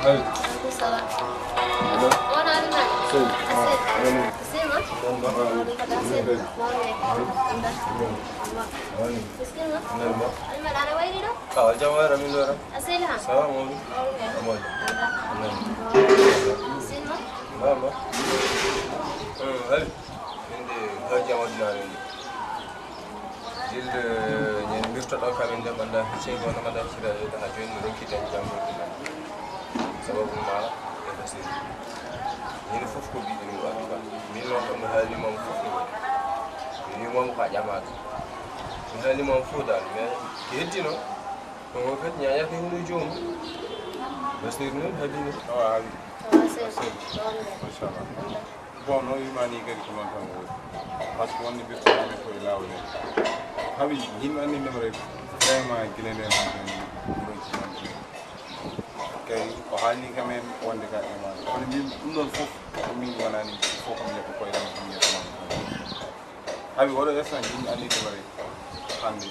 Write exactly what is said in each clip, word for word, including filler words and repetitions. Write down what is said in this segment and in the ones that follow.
Aleykum salam. Allo? Wona Alima? Sey. Sey. Allo? Sey ma? Sey ma? Sey ma? Sey ma? Alima, ɗa aɗa wayri ɗo? Ah, jam wayra min ɗo tan. A seli ha? Ça va, mawɗo? Mawɗo. Mawɗo. Sey ma? Ba, ba. Eh, Ali. Min de, haji am waɗi naane ni. Gilles, ñande mbirtoɗo kam en nde ɓannda hecce goo no mbaɗa accira e haa jooni mi ronki tan jam ɗo ɗum. Sababu ma e Basiru. Ñande fof ko mbiɗen mo addu kam. Min noon kam mi haali mom fof no waɗi. Mi wi mom ko a ƴamaaka. Mi haali mom fof dal, mais ko heddi noon. Ko o kadi ñañata e huno joomum. Basiru noon haali noon. Awa haali. Awa sey. Machallah. Bon, no wiima ni kadi ko noon tan woni. Par ce que wonde mbirtanaami ko e laawol heen. Habi, yimɓe anndi ndema rek, vraiment gila ndeen hannde wuro Cimande. Kay, o haalni kam en wonde ka e ma. Kono min, ɗum ɗoon fof, ko min wonani, fof ko mi yeɓa koye am, ko mi yeɓa. Habi, oɗo instant yimɓe anndi ndema rek. Hannde,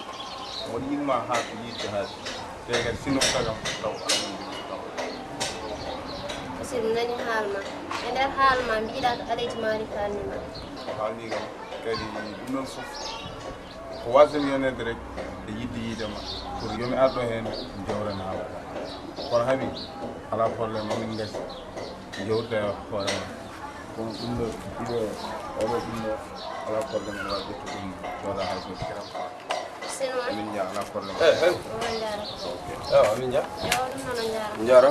won yimma haa ko yiɗde haali. Te kadi sinno ko tagam, taw aɗa nandi ɗum taw. Sir nani haal ma. E nder haal ma, mbiɗa ko Alhaji Malik haalni ma. Haalni kam, kadi ɗum ɗon fof. Ko wasde mi yonede rek, e yiɗde yiide ma. Pour yomi arɗo heen, jawrana haala. Kono Habi, alaa problème, amin ngasi. Jowta hoore ma. Kono ɗum ɗo, ɗiɗo, oɗo ɗum ɗo, alaa problème, ene waawi ƴettude ɗum, cooda hay so. Sino ma? Min nja, alaa problème. Eh, eh. Oɗon njaara. Ok. Ewa, min nja. Ewa, ɗum noon on njaara. Njaara.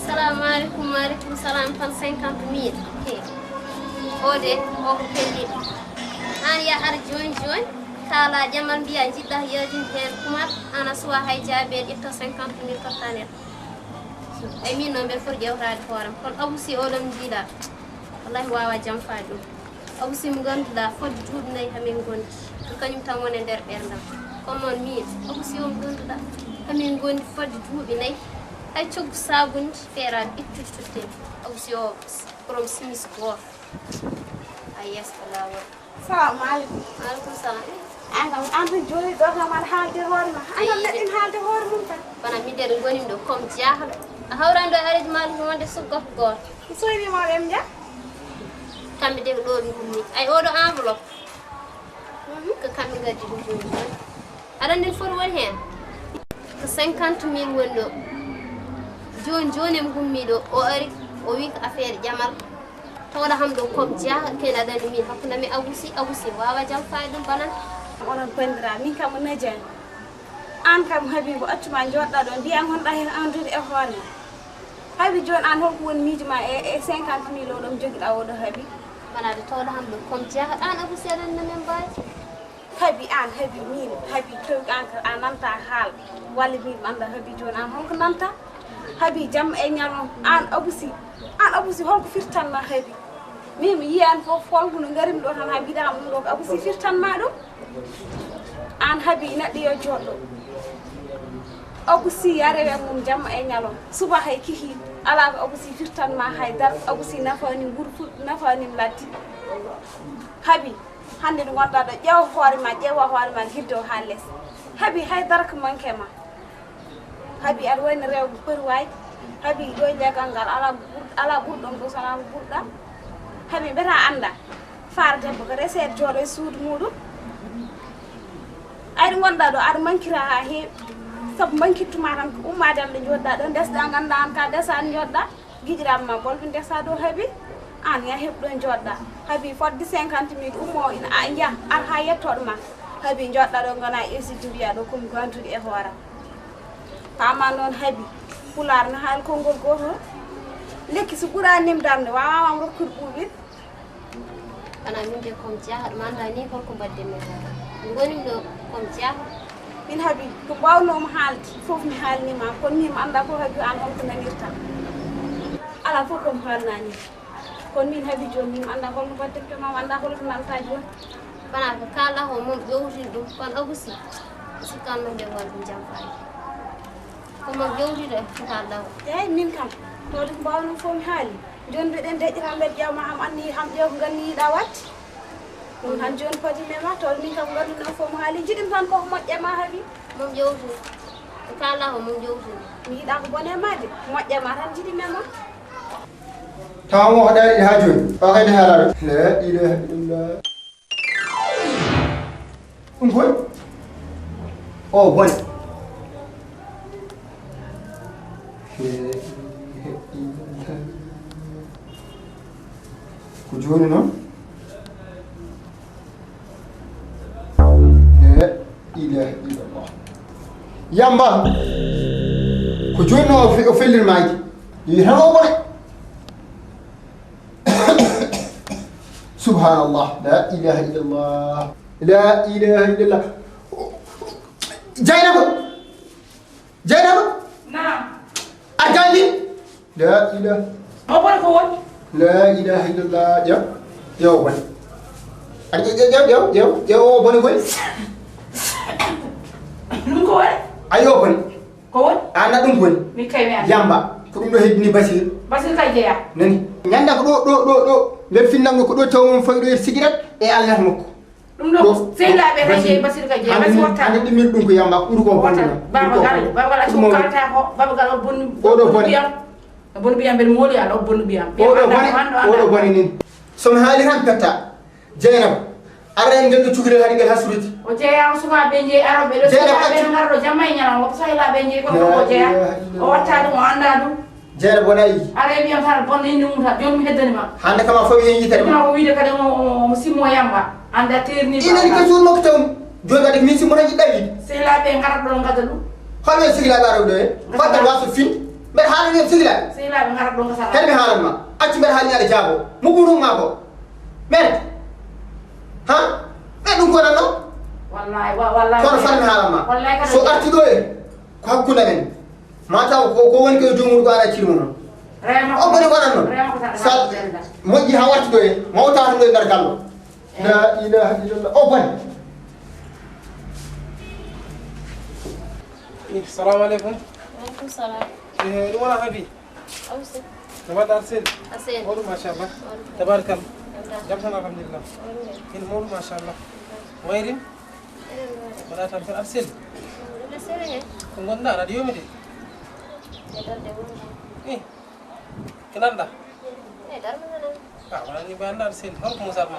Salamu aleykum, wa aleykum salam, tan cinquante mille. He. O de, o ko pelliɗo. Aan ya ar jooni jooni, kaala jamal mbiya njiɗɗa yejin heen kumal, aan a suwa hay jaabeede, ƴetta cinquante mille totta neɗɗo. Eyi, min noon mbeɗa foti ƴeewtaade hoore am. Kono Abou Sy oɗon njiiɗa, wallahi mi waawaa jamfaade ɗum. Abou Sy mo ngannduɗaa fodde duuɓi nayi hamin ngondi. Ko kañum tan woni e nder ɓerndam. Kono noon min, Abou Sy o mo ngannduɗaa hamin ngondi fodde duuɓi nayi. Hay coggu saabundi feeraani ittude tottee. Abou Sy o borom simis gooto. A yeeso laawol. Salamu aleykum. Aleykum salam. An kam, an tan jooɗi ɗo kam aɗa haalde hoore ma. An kam neɗɗo ina haalde hoore mum tan. Kono mi de ɗo ngonimi ɗo comme jahɗo. A hawrani ɗo e Alhaji Malik wonde suggoto gooto. Mi soyni mawɓe em nja. Kamɓe de ko ɗo ɓe ngummi. Ay oɗo enveloppe. Mhm. Ko kamɓe ngaddi ɗum jooni jooni. Aɗa anndi foti woni heen? Ko cinquante mille woni ɗo. Jooni jooni en ngummi ɗo. O ari, o wi ko affaire jamal. Tawɗo kam ɗo comme jeyaa, kene aɗa anndi min hakkunde amin Abou Sy, Abou Sy waawa jamfaade ɗum banan. Onon banndiraaɓe, min kam o najani. Aan kam Habiibu, accu ma njooɗɗaa ɗo, mbiyaa ngonɗaa heen anndude e hoore ma. Habi jooni aan holko woni miijo ma e, e cinquante mille o ɗo jogiɗaa o ɗo Habi? Bana de tawɗo kam ɗo comme jeyaa, aan Abou Sy aɗa anndi no min mbaawi. Habi aan, Habi min, Habi kew aan ka a nanta haal. Walla min mi annda Habi jooni aan holko nanta? Habi jamma e ñalawma aan Abou Sy. Aan Abou Sy holko firtanma Habi? Min mi yiyan fof holko no ngarimi ɗo tan haa mbiɗa am ɗum ɗo ko Abou Sy firtanma ɗum? Aan Habi neɗɗo yo jooɗɗo. Abou Sy ya rewe mum jamma e ñalawma. Suba hay kihi alaa ko Abou Sy firtanma hay dara. Abou Sy nafaani nguru ful, nafaani ladde. Habi. Hannde nde ngonɗaa ɗo, ƴeew hoore ma, ƴeewa hoore ma, giddo haa les. Habi hay dara ko manque ma. Habi aɗa wayno rewɓe poti waay. Habi ɗo e leggal ngal, alaa ɓur-, alaa ɓurɗo ɗo, so alaa ko ɓurɗa. Habi mbiyata annda. Faar debbo ko reseede jooɗo e suudu muɗum. Ay ɗo ngonɗaa ɗo, aɗa mankira haa heewi. Sabu mankittuma tan ko ummaade tan ɗo njooɗɗaa ɗo, ndesɗaa nganndaa aan ka ndesaani njooɗɗaa. Giƴiraaɓe ma bolɓe ndesa ɗo Habi, aan ya heɓ ɗo njooɗɗaa. Habi fodde cinquante mille ummo ina a nja ar haa yettoɗo ma. Habi njooɗɗaa ɗo ngona e sidi mbiya ɗo komi gantude e hoore. Pama noon Habi, pulaar na haali konngol gooto. Lekki so ɓuraani nim darnde waawaa ma rokkude ɓuuɓir. Kono min de comme jeyaa, mi anndaa ni holko mbaɗden min hoore. Mi ngonii ɗo comme jeyaa. Min Habi, ko mbaawnoo-mi haalde fof mi haalnii ma, kono min mi anndaa ko Habi aan holko nanirta. Alaa fof ko mi haalnaa ni. Kono min Habi jooni min mi anndaa holno mbaɗden, kono mi anndaa holko nantaa jooni. Kono ko kaalɗaa ko mom ƴowtini ɗum, kono Abou Sy, sikkanno nde ngon ɗum jam fayi. Ko mom ƴowtini ɗo e ko kaalɗaa ko. Eey, min kam, tawde ko mbaawnoo-mi fof mi haali. Jooni mbiɗen deƴƴata mbeɗa ƴeewa ma, ham anni ham ƴeew ko nganni yiɗa waɗde. Ɗum tan jooni fadi mi e ma, tawde min kam ngannduno fof mo haali. Jiɗmi tan koko moƴƴe ma Habi. Mom ƴewtu. Kala ko mun jowtini. Mi yiɗa ko bone ma de. Moƴƴa ma tan jiɗi men ma. Tawa mo hoɗaani haa jooni. O kadi haalaaɗo. La ilaha illallah. Ɗum koy? O bone. Ko jooni noon? La ilaha illallah. Yamba. Ko jooni noon o fe-, o fellirmaaki. Yi tan o bone. Subhanallah. La ilaha illallah. La ilaha illallah. Jaynaba. Jaynaba. Naam. A janngi? La ilaha. O bone ko woni? La ilaha illallah. Ƴeew. Ƴeew o bone. A ƴeew, ƴeew, ƴeew, ƴeew, ƴeew o bone koy. Ɗum ko woni? Ayo bone. Ko woni? A anndaa ɗum ko woni? Mi kay mi anndaa. Yamba. Ko ɗum ɗo heddini Basir. Basir kay jeyaa. Nani? Ñannda ko ɗo, ɗo, ɗo, ɗo. Nder finnango ko ɗo taw on fawi ɗo e sigirat e alnata makko. Ɗum ɗo ko sehilaaɓe kay jeyi Basir kay jeyaa. Basir watta. Hannde ɗum min ɗum ko yamba ɓuri ko bonna. Baba gal, baba gal accu kalta ko, baba gal o bonni. O ɗo bonni. Biyam. O bonni biyam ben moli ala o bonni biyam. O ɗo bonni. O ɗo bonni nin. So mi haali tan petta. Jeynaba, arren ngel ɗo cukalel hari ngel hasrude. O jeeyaama sukaaɓe ɓe njeyi aroɓe ɗo. Jeynaba, sukaaɓe ɓe accu. Ngara ɗo jamma e ñalawma, ko sehilaaɓe njeyi, kono ko o jeeyaa. La ilaha illallah. O watta ɗum, o anndaa ɗum. Jeynaba, wona yi. Ara e ɓiyam tan, bonde inde mum tan, jooni mi heddani ma. Hannde kam a fawi heen yitere ma. Ɗum ko wiide kadi mo, mo, mo simmo yamba, annda teerni. Ina ni ka suur makko taw. Jooni kadi min simmo tan yiɗɗa wiide. Sehilaaɓe ngara ɗo ngada ɗum. Holɓe sehilaaɓe aroɓe ɗo he? Ngasa. Fadde waso fin. Mbeɗa haalani en sehilaaɓe. Sehilaaɓe ngara ɗo ngasa. Kadi mi haalan ma. Accu mbeɗa haalani aɗa jaabo. Mo ɓurum ma ko. Men. Ha? Men ɗum ko nanno? Wallahi, wa-, wallahi. Kono fat mi haalan ma. Wallahi kadi. So arti ɗo e, ko hakkunde men. Ma taw ko, ko woni ko e joomum ko ara cirmo noon. Rema ko. O boni waɗan noon. Rema ko tan. Sa moƴƴi ha warti ɗo e, ma o tawa ɗo e nder gallo. Eh. La ilaha illallah. O boni. Eh, salamu aleykum. Aleykum salam. Eh, ɗum wona Habi? Aw, sir. No mbaɗɗa, aɗa selli? A selli. Mawɗum, machallah. Mawɗum. Tabarikalla. Tabarikalla. Jam tan, alhamdulillah. Mawɗum. Ene mawɗum, machallah. Mawɗum. Wayri? Eɗen mbaɗa. Mbaɗa tampere, aɗa selli? Mawɗum, aɗa selli he. Ko ngonɗa, aɗa yoomi de. E darde wonde. Eh, ko nanɗa? E darde wonde. Ah, wona ni mbaɗa, aɗa selli. Holko musat ma?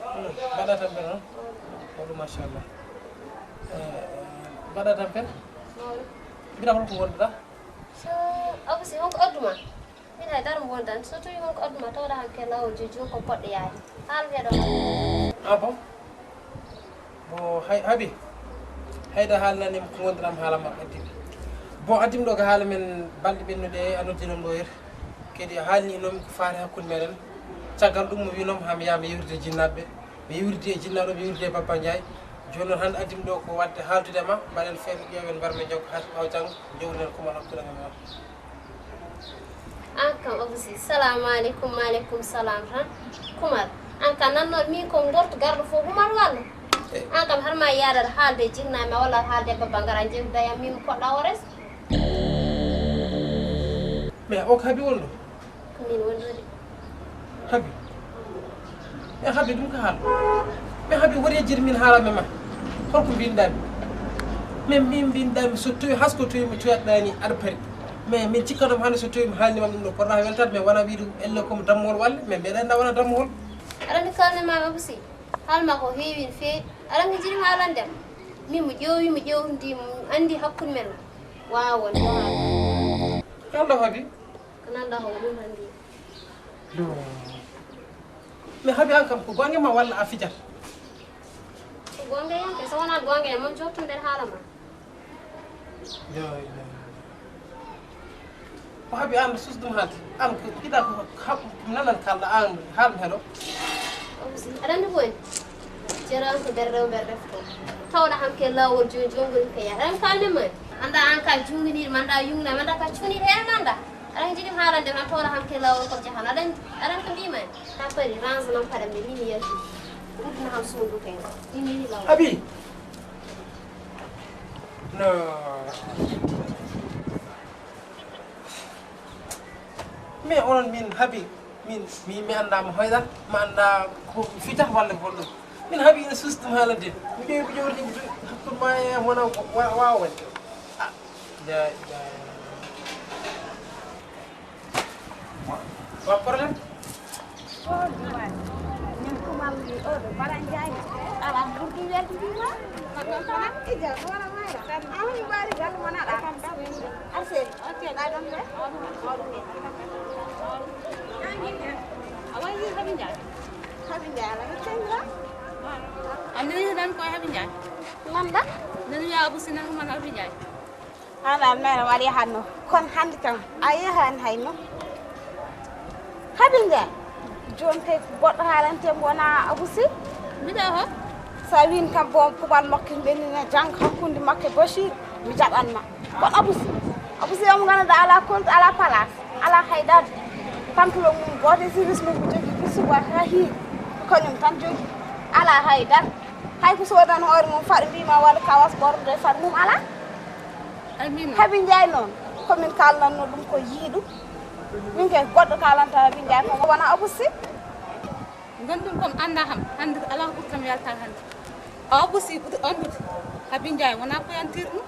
Hmm, mbaɗa tampere noon? Mawɗum, machallah. Eh, mbaɗa tampere? Mawɗum. Mbiɗa holko ngonɗa? So, Abou Sy, honko addu ma? Min hay dara mo wondan. So tawi honko addu ma, tawɗa hanke laawol jojo ko poɗɗo yaade. Haal heɗo. Ah bon? Bon, hay, Habi. Hayda haalnani ko ngondiram haala ma addi. Bon, addim ɗo ko haala men balɗe ɓennuɗe a noddinom ɗo her. Kadi a haalni noon ko faati hakkunde meɗen. Caggal ɗum mo winom haa mi yaha mi yewtida e jinnaaɓe. Mi yewtidi e jinnaaɗo, mi yewtidi e Babba Ndiaye. Jooni noon hannde addim ɗo ko waɗde haaldude e ma, mbaɗen feere ƴeewen mbar men jokko haa ɓaawo janngo, jownen kumal hakkunde men ma. An kam Abou Sy, salamu aleykum, maaleykum salam tan. Kumar, an kam nannoɗ min ko gorto garɗo fof Kumar walla? Eh. An kam har ma yaadata haalde e jinnaaɓe ma walla haalde e Babba ngara jewtida e am min mi poɗɗa o res? Mais o ko Habi wonɗo? Ko min wonɗo de. Habi? E Habi ɗum ko haal. Mais Habi woni e jiɗi min haalame ma. Holko mbinɗami? Mais min mbinɗami so towi hasko towi mi toyatɗani aɗa pari. Mais min cikkanoma hannde so towi mi haalnima ɗum ɗo poɗɗa weltade mais wona wiide elle comme dammol walla mais mbiɗa anda wona dammol. Aɗa andi kalne ma Abou Sy. Haalma ko heewi no feewi. Aɗa andi jiɗi haalande ma. Min mo ƴeewi mo ƴeewdi mo andi hakkunde men. Waawa wonde o haala. Kalɗo Habi? Ko nanɗa ko ɗum tan mbiimi. Yo. Mais Habi an kam ko goonga ma walla a fijat? Ko goonga yam kay, so wonaa goonga yam, on jottu nder haala ma. Yo, yo. Ko Habi an sus ɗum haalde. An ko ida ko hab nanan kalɗa an haal heɗo. Aɗa andi ko woni? Jeran ko nder rewɓe refto. Tawɗa hanke laawol jooni jooni ngoni ko yaha. Aɗa andi ko haalde ma? Anda an ka junginiɗo, manda yungna, manda ka cuniɗo e manda. Aɗa jiɗi haalande ma tawɗa hanke laawol ko jahan. Aɗa andi, aɗa andi ko mbima en. Ka pari range non paɗa mbe ni mi yalti. Udna han sundu kay. Ni mi ni laawol. Abi. No. Mais onon min Habi, min mi mi annda mo hoyɗa, mi annda ko fita walla ko holɗum. Min haɓi ina suusi ɗum haalande. Mi ƴeewi ko ƴeewri ɗum hakkunde ma e wona waawa waɗde. Ah, la ilaha illallah. Wa problème? Min kumal ni o ɗo bara jaaji. Ala burdi weldi ma. Ija wala mara. Ala mi bari gal mana da. Arse. Oke, da don be. Awa yi habi jaaji. Habi jaaji la. Andi nan ko habi jaaji. Nanda? Nan ya Abu Sina man habi jaaji. Haala almeere waɗi hanno. Kono hannde kam, a yeehan hayno. Habi Njaay, jooni kay goɗɗo haalante mo wonaa Abu Si. Mbiɗa ho? So a wiin kam, bon, kuɓal makko ɓennina jannga hakkunde makko e Bachir, mi jaɓan ma. Kono Abu Si, Abu Si omo ngannduɗaa alaa compte, alaa place, alaa hay dara. Pantalon mum gooto e service mum ko jogii, ko suba haa hiiri. Ko kañum tan jogii. Alaa hay dara. Hay ko soodani hoore mum faɗa, mbiima walla kawas ɓornude faɗa mum alaa. Ay, min noon. Habi Njaay noon, ko min kaalnatnoo ɗum ko yiɗi ɗum. Min kay goɗɗo kaalanta Habi Njaay ko wona Abu Si. Ngonɗum kam annda kam, hannde alaa ko ɓuri kam yalta hannde. Abu Si ɓuri anndude. Habi Njaay wona ko yantir ɗum.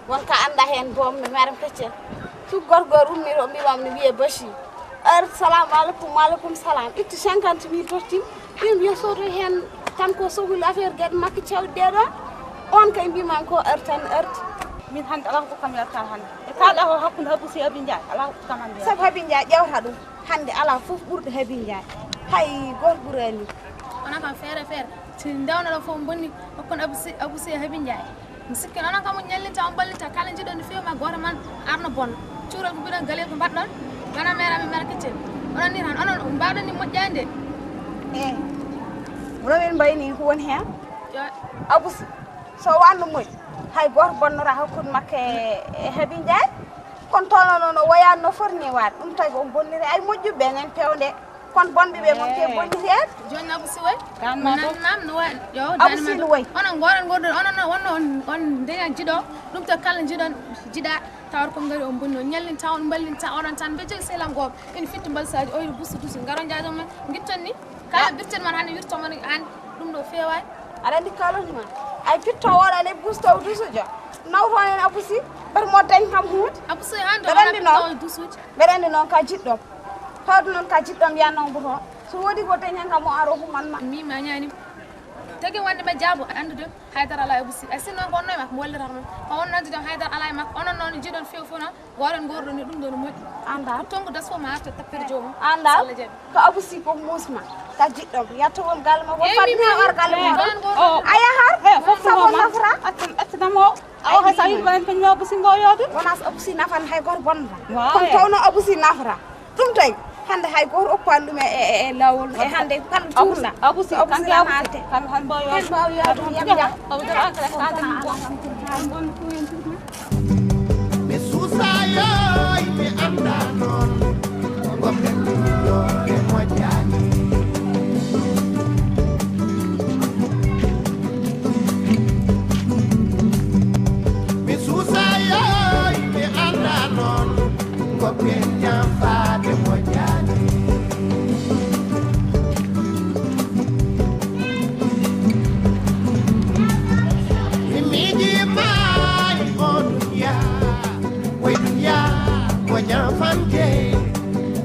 Won ka annda heen boom no meram keccel. Tout gorko gooto ummii ɗo mbiima mi wiyee Bachir. Heure salamu aleykum, wa aleykum salam. Itti cinquante mille tottim. Ɗum yo soodo heen tan ko sohli affaire geɗe makko cewɗe ɗee ɗo. On kay mbiima ko heure tan heure. Min hannde alaa ko kam yalta hannde. E kala ko hakkunde Habu Si Habi Njaay, alaa ko kam hannde. Sabu Habi Njaay ƴewta ɗum. Hannde alaa fof ɓurɗo Habi Njaay. Hay gooto ɓuraani. Wona kam feere feere. Si ndewno ɗo fof bonni, hokkon Abu Si, Abu Si Habi Njaay. Mi sikki onon kam on ñallinta, on ballita, kala njiɗon no feewi ma gooto man arno bon. Cuurol ko mbiɗon galee ko mbaɗɗon, wona meera mi meera keccel. Onon ni tan, onon mbaɗon ni moƴƴaani de. Eh, wuro men mbayni ko woni heen? Yo. Abu Si, so wanno moƴƴi, hay gooto bonnora hakkunde makko e, e Habi Njaay. Kono tawno noon o woyaani no foti ni waade. Ɗum tawi ko on bonniri ay moƴƴuɓe ɓe, nen peewde. Kono bonɓe ɓe mon ke bonni heen. Jooni Abu Si woy? Nan nam no waɗi? Yo, Abu Si no woy. Onon ngoɗon ngoɗon, onon no wonno on, on ndeya jiɗo. Ɗum to kala jiɗon, jiɗa, tawata ko ngari on bonni, on ñallinta, on mballinta, onon tan mbe jogii selam gooto. Ina fitti mbalsaaji, oyri busu dusu, ngaron jaajo men, ngitton ni. Kala birten man hannde wirto man an, ɗum ɗo feewaani. Aɗa anndi kalon ma. Ay pitto oɗo ne busto dusujo. Nawto en Abu Si, bar mo dañ kam huude. Abu Si hannde mbeɗa anndi noon. Dusuji. Mbeɗa anndi noon ka jiɗɗo. Tawde noon ka jiɗɗo mbiyan noon buto. So woodi ko dañan kam o aro human ma. Mi ma ñaani. Tagi wonde ɓe jaabo anndude haydara alaa e Abu Si. Ay sinno ko wonno e makko mo wallirata ɗum. Ko wonno joom haydara alaa e makko. Onon noon jiɗon few fof noon. Gooto en goorɗo ni ɗum ɗo no moƴƴi. Annda. Tongu das fof ma arta tappere joomum. Annda. Salla jaɓi. Ko Abu Si ko muusma. Ka jiɗɗo. Yatto won galle ma. Won fadde ha war galle ma. Gooto en goorɗo. A yahar. He fof mo nafra. Acca acca mo. Awa hay sa yiɗi ɓaɗen peñum Abu Si ngo yoodu. Wona so Abu Si nafan hay gooto bonnata. Kono tawno Abu Si nafra. Ɗum tawi hannde hay gooto oppaani ɗum e, e, e laawol. E hannde kala tuurna. Abu Si, Abu Si kanko Abu Si. Kam han mbawi yoodu. Kan mbawi yoodu, yam yam. Abu Si, an kala ka ɗum. Mi suusayoy, mi annda noon. Ko ɓe ɗo e moƴƴaani. Mi suusayoy, mi annda noon. Ko peñña faade moƴƴaani. Mi miijiima e oo duniyaa, ko e duniyaa ko janfante.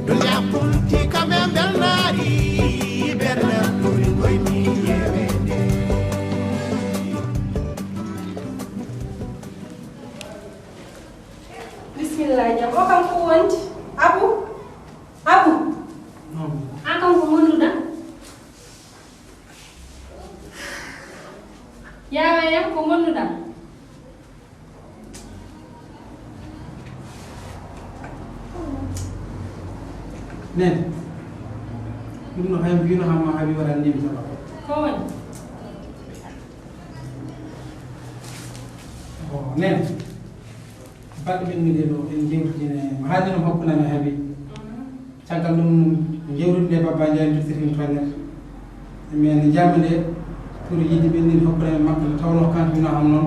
Duniyaa funti kam e mbelnaari, ɓernde ɗuri koye mi yeweede. Bismillah, jam o kam ko wonti? Abu? Abu? An kam ko ngonduɗa? Yaawe yam ko ngonduɗa? Nene, ɗum no hay mbino hamma haɓi waɗan ndimi saba. Ko woni? Bon, nene. Baɗɗo min mi ɗeɗo en jewtidine mo haalino hakkunde amen haabi. Caggal ɗum jewtude nde Baba Ndiaye ndirtirino toñere. Men jamma nde pour yidde ɓenndin hakkunde amen makko nde tawnoo kanko wino am noon.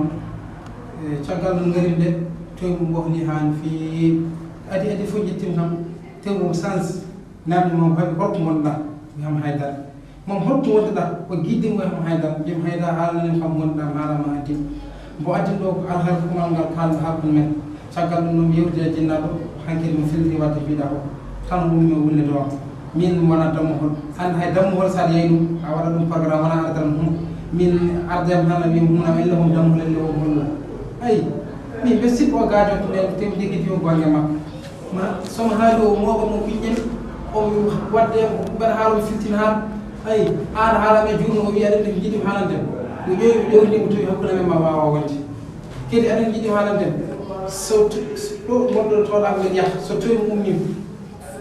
E caggal ɗum ngari nde tew mum ɓohli haa no feewi. Adi adi fof ƴettim kam tew mum sans namdi mum haɓi holko ngonɗa mi kam haydara. Mo hottu wonduɗa ko giɗɗi mo e mo haydara, mbimi haydara haalani kam wonduɗa mi haalama addi. Mbo addin ɗo ko alhal kumal ngal kalɗo hakkunde men. Caggal ɗum noon mi yewti e jinnaaɗo hankkadi mo filti wadde mbiɗa ko tan o ummi o wulli doom. Min mi wona dammuhol. Hannde hay dammuhol so aɗa yeeyi ɗum a waɗa ɗum programme wona ardaram hum. Min ardiyam tan a wiyam humnam elle hom dammuhol elle o hollo. Ayi min mbe sikko o gaajo ɗum en temi ligidi o gonge makko. Ma somo haali o mooɓa mo ɓiññel o wadde mbaɗa haala o filtina haala. Ayi aan haala men juurno o wiya ɗen ɗen jiɗim haalande no ƴeewi ɓe ƴewri mo tawi hakkunde men ma waawa wonde. Kadi aɗen jiɗi haalande so ɗo gonɗo toɗa men yah so tawi mo ummi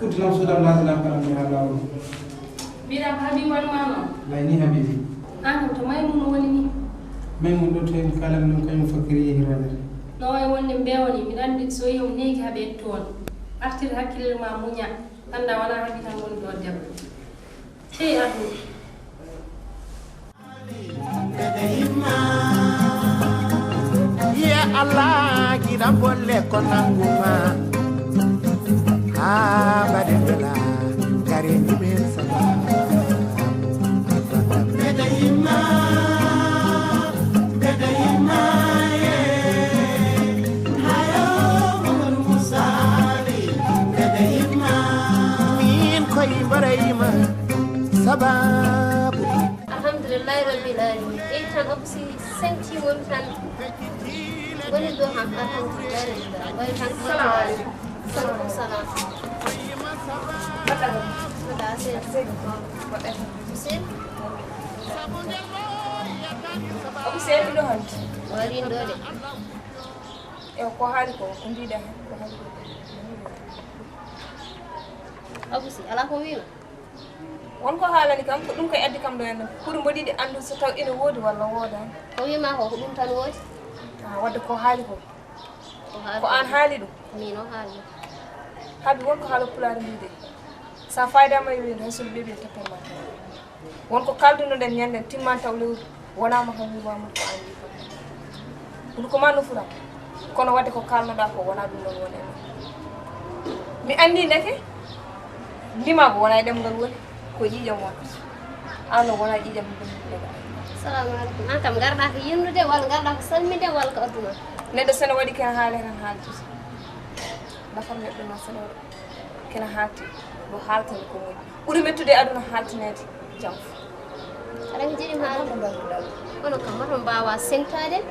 uddinam sodam laadinam kalam mi ha lawol. Mbiɗa ko habibi wonma noon. Lay ni habibi. An kam to maymun woni ni. Maymun ɗo tawi kalam ɗum kañum fakkiri yehi ronere. No way wonde mbewani mbiɗa andi so yehi neegi haɓe ettu on. Artir hakkille ma muña. Anda wona habi tan woni ɗo debbo. Hey aduna. Ya Allah giɗam bolle ko nanguma. Ha bade bela gare ni be sala. Bede himma, bede himma ye. Hayo Muhammadu Musa Ali, bede himma. Min ko Ibrahima sababu. Alhamdulillahi rabbil alamin. Ɓey tan oksi senti woni tan woni ɗo han alhamdulillahi rabbil alamin. Ɓay tan salamu aleykum. Aleykum salam. Mbaɗa sel. Sel. Omo seeri ɗo hannde. Warindo de. E ko haali ko ko mbiɗa heen ko haali ko. Abusi ala ko wiima. Won ko haalani kam ko ɗum koye addi kam ɗo henna pour mboɗo yiɗi anndude so taw ina woodi walla woodaani. Ko wiima ko ko ɗum tan woodi. Ah, wadde ko haali ko Ko haali ko aan haali ɗum. Min o haali. Habi won ko haala pulaar mbiide sa fayda ma wiide hay sulu ɓeɓe tappere ma. Won ko kaldunoɗen ñanden timman taw lewru wonama kam wiwamon ko an wi kam. Ɗum ko ma nufuram kono wadde ko kalnoɗa ko wona ɗum ɗon woni. Mi anndi ndeke ndima ko wona e ɗemngal woni ko ƴiiƴam wonata. An o wona ƴiiƴam ɗum ɗum. Salamu aleykum. An kam ngarɗa ko yirnude walla ngarɗa ko salminde walla ko adduna. Neɗɗo sene waɗi ken haale tan haaltude. Nafan neɗɗo ma sene waɗi kene haalti mo haaltani ko moƴƴi ɓuri mettude e aduna haaltineede jam. Aɗa mi jiɗi haala kono kam mato mbawa sengtade.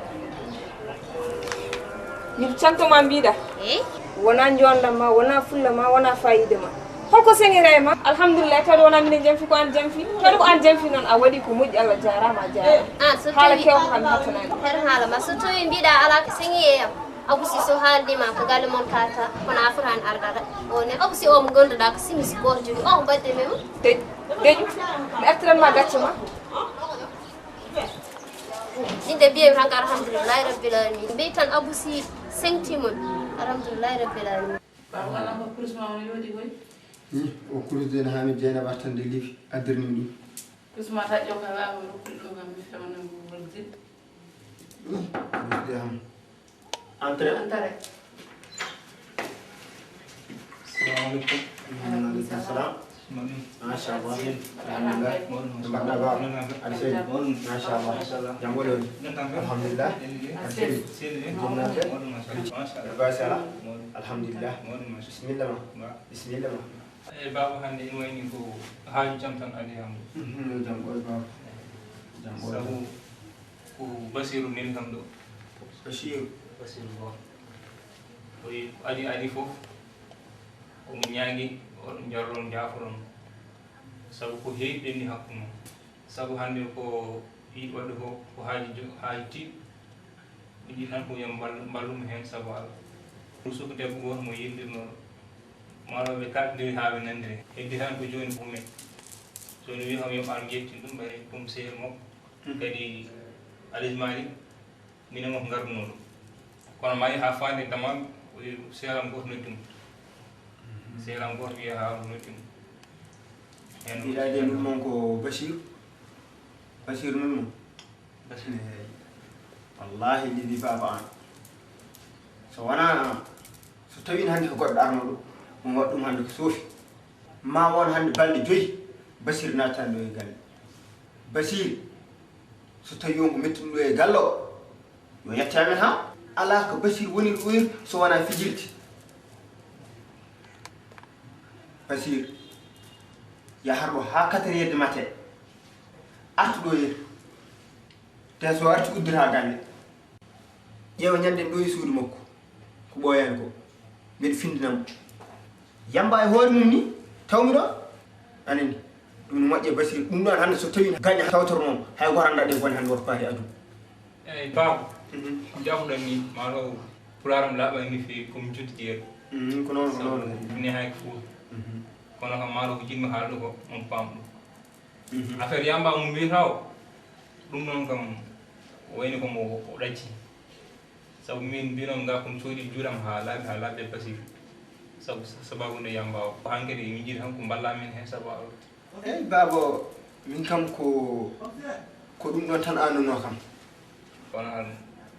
Min cantoma mbiɗa Eyi. Wona njonda ma wona fulla ma wona fayida ma. Holko sengere ma? Alhamdulillah tawi wona minen jamfi ko an jamfi tawi ko an jamfi noon a waɗi ko moƴƴi Allah jarama a jarama. An so Haala tawi kewko kam hattanani. Her haala ma so tawi mbiɗa ala ko sengi e yam. Abusi so haaldima ko galle mon kata kono a fotani ardata. O ne abusi o mo gonduɗa ko simisi goto jogui o ko mbadde men. Deƴ deƴu mi artiranma gacce ma. Min de mbiyami tan ko alhamdulillahi rabbil alamin mbiy tan abusi sengti mon. Alhamdulillahi rabbil alamin. Baba wala ko kurus ma woni yodi koy. O kurus de na hami jeena wartande lifi addirnim ɗum. Kurus ma ta ƴoka wawa rokkude ɗum kam mi fewna mo wol jid. Kurus de ham. Entrée. Antare. Assalamu aleykum. Aleykum salam. Machallah. Alhamdulillah. No mbaɗɗa ba? Aɗa seydi. Machallah. Jam woni woni. Alhamdulillah. Aɗa seydi. Jomnate. Aɗa ba sala. Alhamdulillah. Bismillah ma. Bismillah ma. E baba hannde ina wayni ko haaju jam tan adi ham. Jam ɓoy baba. Jam ɓoy. Sabu ko basiru neli kam ɗo. Basiru. Basiru goto. Oyi adi adi fof omo ñaagi oɗon jarlon jaforon. Sabu ko heewi ɓenni hakkunde mon. Sabu hannde ko yiɗi waɗde ko ko haaji jo haaji tiiɗ. Ɓe jiɗi tan ko yo mballum heen sabu Allah. Ɗum suka debbo gooto mo yiɗndirnooɗo. Maro ɓe kaltondiri haa ɓe nanndiri. Heddi tan ko jooni ko men. Jooni wi kam yo ar njetti ɗum ɓay ɗum seeri makko. Kadi Alhaji Malick minen makko ngardunoo ɗum. Kono mari haa faande damal seeram gooto noddi mo. Seeram gooto wiya haa noddi mo. Mbiɗa de ɗum noon ko Bachir. Bachir noon mo. Wallahi lili baba an so wona an so tawino hannde ko goɗɗo arno ɗo mo waɗ ɗum hannde ko soofi ma won hannde balɗe joyi basir nattani ɗo e galle. Basiir, so tawii won ko mettuɗo e galle o, yo yetto amen haa. Alaa ko Basiir woniri ɗo, so wonaa fijirde. Basiir, yahar ɗo haa quatre heures du matin. Artu ɗo yeru. Te so arti uddita galle. Ƴeewa ñande ɗo e suudu makko. Ko ɓooyaani ko. Mbeɗa findina mo. Yamba e hoore mum ni, tawmi ɗo. Anani. Ɗum no moƴƴe Basiir. Ɗum ɗon hannde so tawii gaño tawtornoo, hay gooto anndaa ɗe bone hannde woto paari aduna. Eyi, Paabo. Mhm. Ko jafuɗon ni, maa taw pulaar am laaɓaani no feewi, ko mi joddi jeeɗo. Mhm, ko noon, ko noon. Ni hay ko fuuta. Mhm. Kono kam, maa taw ko jiɗmi haalde ko, on paam ɗum. Mhm. Affaire yamba mo mbiyata o, ɗum noon kam, wayni ko mo o ɗacci. Sabu min mbino nga ko mi soodi juuɗam haa laaɓi, haa laaɓi e Basiir. Sabu sababu nde yamba o. Ko hankadi min njiɗi tan ko mballa min heen sabu Allah. Eyi, baaba, min kam ko, ko ɗum ɗon tan annduno kam. Kono kam,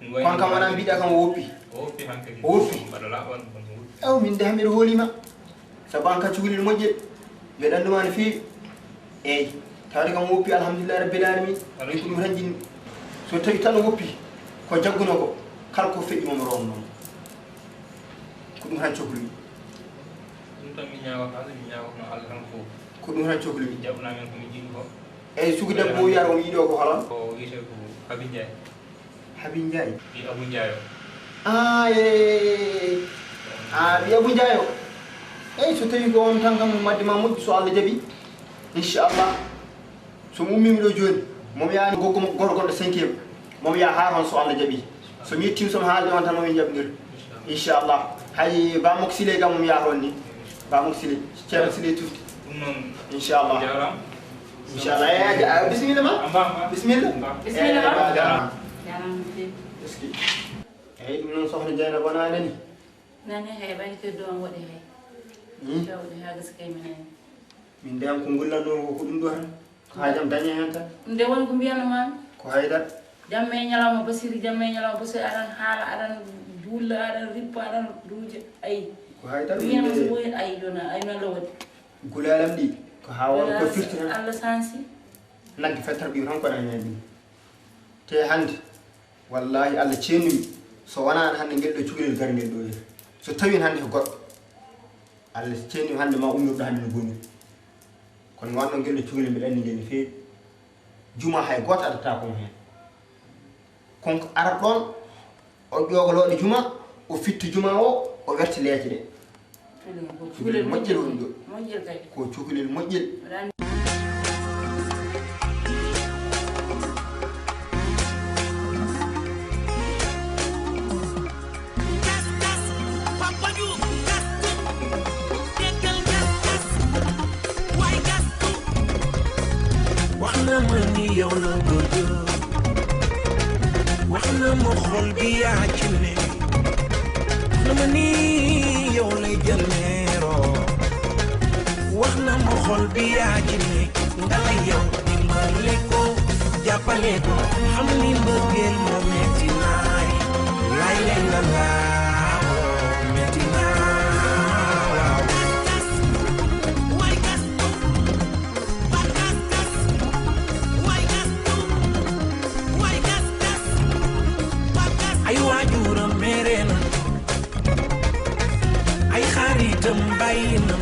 ɗum wayno kono kam wonaa mbiɗa kam o woppi. O woppi hankadi. O woppi. Mbaɗa laaɓal ɗum kam o woppi. Ew, min de hannde hoolima. Sabu an ka cukalel moƴƴel. Mbeɗa annduma no feewi. Eyi. Tawde kam o woppi, alhamdulillahi rabbil alamin. Min ko ɗum tan jinmi. So tawi tan o woppi, ko jagguno ko, kala ko feƴƴi mo mi rowan noon. Ko ɗum tan cohli. Ɗum tan mi ñaagata, mi ñaagata Allah tan ko. Ko ɗum tan cohli. Jaɓna men ko min jiɗi ko. Eyi, sugu debbo o wiyata omo yiɗi o ko hol on? Ko wiyetee ko Habi Njaay. Habi Njaay? Ɓii Abu Njaay o. Ah, eyi. Ah, ɓii Abu Njaay o. Eyi, so tawi ko on tan kam, madde ma moƴƴi, so Allah jaɓi. Inchallah. So mi ummiima ɗo jooni, mo mi yaani goggo makko gooto gonɗo cinquième, mo mi yaha haa toon so Allah jaɓi. So mi yettiima so mi haaldi on tan, mo min jaɓndir. Inchallah. Hay Ba Mok Sile gam mo mi yaha toon ni. Ba Mok Sile, Ceerno Sile Tufti. Ɗum noon. Inchallah. Jaaraama. Inchallah. Eyi, a ja-, a, bisimilla ma. Amba, amba. Bisimilla. Amba. Bisimilla ma. Eyi, a jaaraama. Jaaraama no feewi. Eskey. Eyi, ɗum noon sohna Dieynaba wonaa nani? Nani hay ɓay keddo on waɗi hay. Hmm? Jawɗi haa gasa kay mi nani. Min de am ko ngullanno ko ko ɗum ɗo tan. Ko haajam dañe heen tan. Ɗum de woni ko mbiyanno maami. Ko haydara. Jamma e ñalawma Basiir, jamma e ñalawma Basiir, aɗan haala, aɗan duulla, aɗan rippa, aɗan ruuja. Ayi. Ko haydara. Mbiyan mo so woyi, ayi, ɗon, ayi, noon la waɗi. Gulaalam ɗi, ko haa won ko firti tan. Allah sansi. Nagge fettar ɓiw tan ko ɗan ñaami. Te hannde, wallaahi Allah ceenumi, so wonaa hannde ngel ɗo cukalel garngel ɗo yeru. So tawii hannde ko goɗɗo. Allah ceenumi hannde ma ummirɗo hannde no boni. Kono mi wanno ngel ɗo cukalel mbiɗa anndi ngel no feewi. Juma hay gooto addata ko heen. Kon ko arat ɗoon, o ƴoogolooɗo juma, o fitti juma o, o werti leece ɗe. Cukalel moƴƴel woni ɗo. Moƴƴel kay. Ko cukalel moƴƴel. Wax na ma ni yow la bëgg. Wax na ma xol bi yaa ci ne. Wax na ma ni yow lay jël meeroo. Wax na ma xol bi yaa ci ne. Nga la yow dimbali ko, jàppale ko. Xam ni mbëggeel moo metti naay. Lay lay la la, metti naay. Ay waajuram mere na, ay xaritam bàyyi na,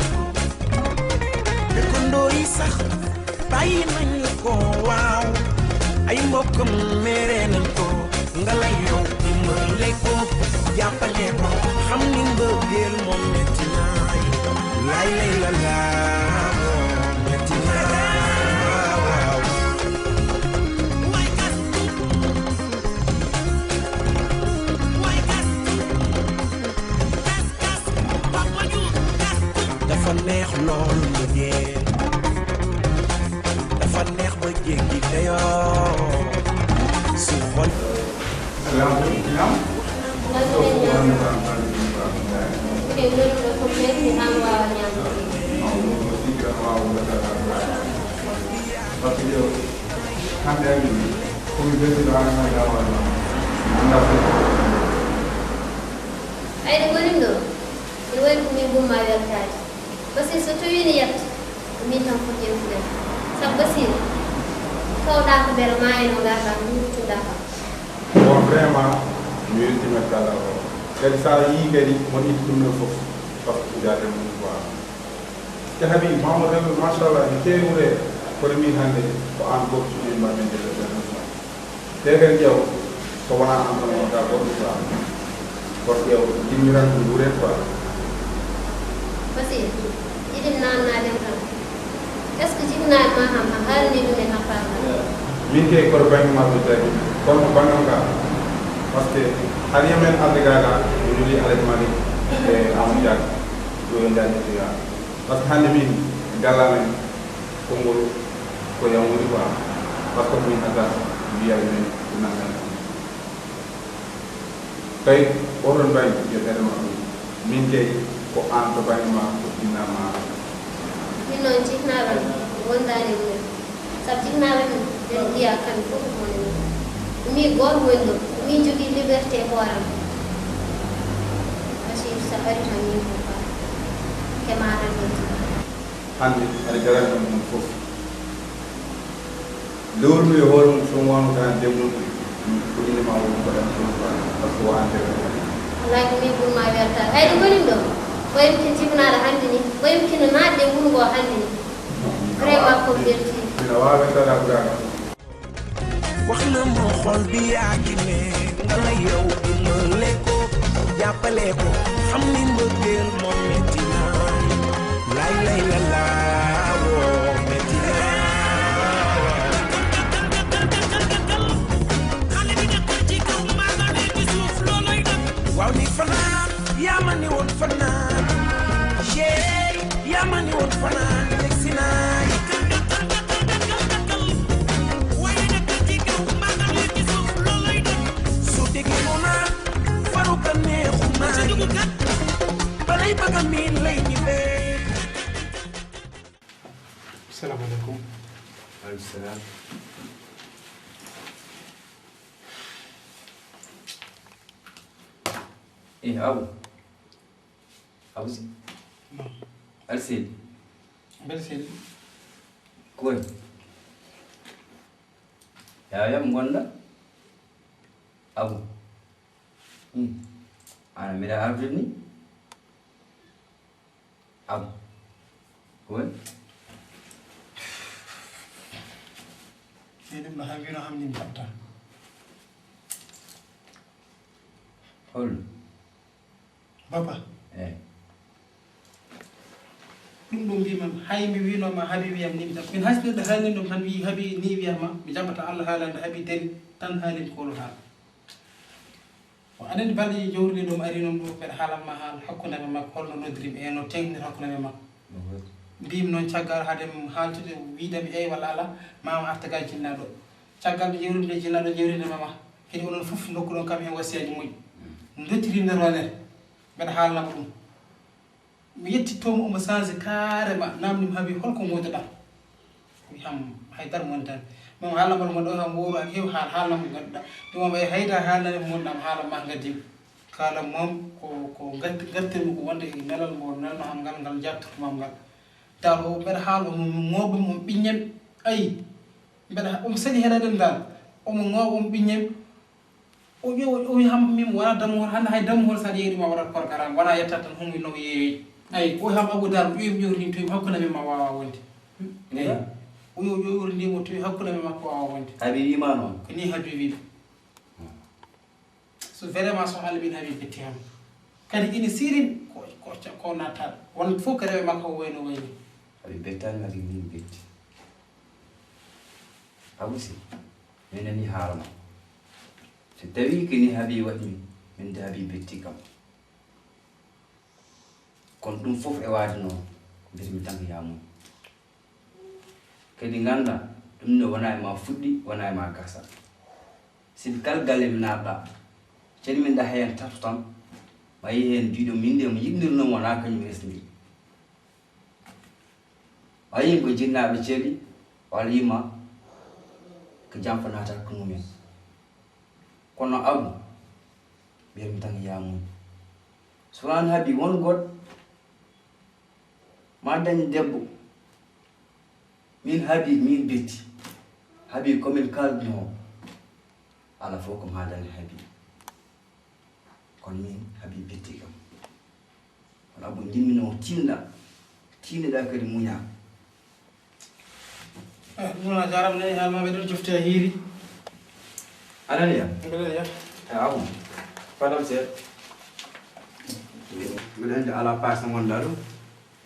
dëkkandoo yi sax bàyyi nañu ko, waaw, ay mbokkam mere nañ ko. Nga la yow dimbale ko, jàppale ko, xam ni mbëggeel moom metti naay. Lay lay la la, metti naay. Waaw, waaw. Dafa neex lool mbëggeel. Dafa neex ba jéggi dayoo. Su xol. Ay, ɗum woni ɗo. Ina waɗi ko min bumma weltaade. Basiir, so tawii ne yetta, ko min tan foti yewtude. Sabu Basiir, Tawɗaa ko mbele maa eno ngarɗaa nduutuɗaa kam. Bon, vraiment, mi weltima kala o. Kadi sa yii kadi mo itti ɗum ɗon fof, parce que jaade mum quoi. Te habi Mamadou Rewɓe, machallah, mi tewi wure, kono min hannde ko an goto cuɗi mbaɗ men dele ɓen. Te kadi ƴeew, so wona an tan wonta goɗɗo quoi. Kono ƴeew, jinmiran ko nduret quoi. Basir, jiɗin naannaaden kam. Est-ce que jibinaaɓe ma kam a haalni ɗum e happaagal? Min kay koto bannge maɓɓe tagi, kono banngal ngal, parce que hari men arde gaga, mi nuli Alhaji Malik e Amadou Diack, ɗo e nder Nigeria. Parce que hannde min, galla men, konngol ko yam woni quoi. Parce que min adda mbiyaɓe men ko nangan. Kay, oɗon mbawi joɗɗere ma ɗum. Min kay, ko an to bannge ma, ko jinna ma. Min noon, jiknaaɓe am wondaani e mumen. Sabu jiknaaɓe am ɓen mbiya kamɓe fof ko mone mum. Ko min gooto woni ɗo. Ko min jogii liberté hoore am. Bachir, so a ari tan min ko ka. Ke maaɗa ɗum. Hannde, aɗa jarani ɗum ɗum fof. Lewru ndu e hoore mum, so wonno tan demmum, ko inde ma woni ko ɗan ɗum, parce que wonande ko. Wallahi ko min ɓurma weltaade. Ay, ɗum woni ɗo. Ɓoyum ki jibinaaɗo hannde ni. Ɓoyum kino naatde nguru ngo hannde ni. Vraiment ko belti. Mina waawi weltaade Abdourahmane. Wax na ma xol bi yaa ngi ne, nga la yow dimbale ko, jàppale ko, xam ni mbëggeel moom metti na. Lay lay la la, woo, metti na. Xale bi nekkul ci kaw, maa nga ne ci suuf, looloy dëgg. Waaw, ni fanaan, yaa ma ni woon fanaan. Yéey, yaa ma ni woon fanaan, yegsi naa. Waaye nag ci kaw, maa nga ne ci suuf, looloy dëgg. Su déglu naa, faru ka neexu naa. Balay bëgg a miin lay ñibbee. Salaamaaleykum. Waaleykum salaam. Eh, Abu. Abu si. Naam. Aɗa selli? Mbeɗa selli. Ko waɗi? Yaya, mo ngonɗa? Abu. Hmm. Ana mbiɗa arde ni? Abu. Ko waɗi? Seydi, ɗum no hawino ham min jaɓta. Hol? Baba. Eh. Ɗum ɗo mbimam, hay mi wino ma Habi wiyam ni mi jaɓ. Min hasnirde haalni ɗum tan wi Habi ni wiyam ma, mi jaɓata Allah haalande Habi dari tan haalin kolo haala. O anani balɗe jowruɗe ɗum ari noon ɗo mbeɗa haalan ma haal hakkunde men makko, holno noddirimi e no teŋnir hakkunde men makko. Mhm. Mbimi noon caggal haade haaltude wiidami eey walla ala, ma o arta ga jinnaɗo. Caggal nde jewrimi nde jinnaɗo jewrinde ma ma. Kadi onon fof ndokkuɗon kam heen wasiyaaji moƴƴi. Mm. Ndottiri nder wonere. Mbeɗa haalnama ɗum. Mi yettitto mo omo change carrément, namdi mo Habi holko ngoduɗa. Wi ham hay dara mo wontan. Mo haalnama ɗum ɗo ham wowro ak heewi haal haalnama ko ngaduɗa. Ɗum am e hayda haalnani mo ngonɗam haala ma ngaddim. Kala mom ko, ko gatti, gattirmi ko wonde e nelal mo nelno ham ngal, ngal jattorto mam ngal. Dal o mbeɗa haala omo mooɓi mo ɓiññam. Ayi. Mbeɗa omo saɗi heɗaɗen dal. Omo mooɓi mo ɓiññam. O ƴeew, o wi ham min wona dammuhol, hannde hay dammuhol sa ƴeewi ɗum a waɗat programme, wona yettat tan hum no yeewi. Ayi, o wi ham Abou Dar, o ƴeewi mi ƴeewri ndin towi hakkunde men ma wawa wonde. Eyi. O wi o ƴeewri ndi mo towi hakkunde men makko wawa wonde. Habi wima noon. Ko ni Habi wi. So vraiment so Allah min Habi betti ham. Kadi ina sirin ko, ko, ko natta. Won fof ko rewe makko o wayno wayni. Habi bettani Habi min betti. Abou si, mi nani haala ma. So tawii ko ni Habi waɗmi, min de Habi betti kam. Kono ɗum fof e waade noon, mbiyatmi tan ko yaa muñ. Kadi ngannda, ɗum ne wona e ma fuɗɗi, wona e ma gasa. Sibi kala galle mi naatɗa, ceni min da heen tato tan, ma yi heen jiiɗo min de mo yiɗnir noon wona kañum resndir. A yii ko jinnaaɓe ceeli, o alaa yima ko jam ko naata hakkunde mumen. Kono Abu, mbiyatmi tan ko yaa muñ. So wonaa Habi won goɗɗo, ma dañ debbo. Min Habi, min betti. Habi, ko min kaalduno, ala fof ko maadani Habi. Kono min Habi betti kam. Kono Abou, njiɗmi no tiinɗa. Tiinɗa kadi muña. Eh, ɗum a jarama ne, yaama ɓe ɗon jofte a hiiri. Ananiya? Mbeɗa ya. Eh, Abou, fadam seeɗa. Mbeɗa anndi ala paas no ngonɗa ɗum.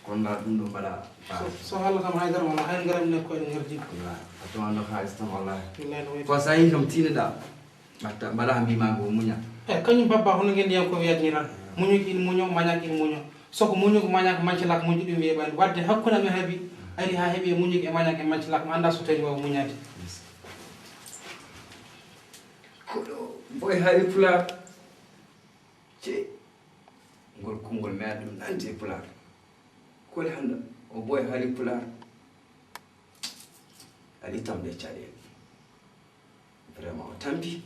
Kono ndaa ɗum ɗo mbaɗa paas. So, so haalata kam haydara wala, hay ngaram ne ko en ngardi. Wala, a tawano haalis tan wallahi. Wallahi no wayi. Ko sa yi kam tiineɗa. Mbaɗta, mbaɗa mbima ko muña. Eh, kañum babba hono ngendiyankoɓe yadniran. Muñuki ina muño, mañaki ina muño. So ko muñuki mañaki mancilak muñi ɗum wiye ɓayde. Wadde hakkunde amen Habi, ari ha heeɓi e muñuki e mañaki e mancilak, mi annda so tawi wawa muñade. Yes. Ko ɗo boy haali pulaar. Cey, ngol konngol mi ɗum nandi e pulaar. Koli hannda, o boy haali pulaar. Ali tamde caɗeele. Vraiment, o tampi.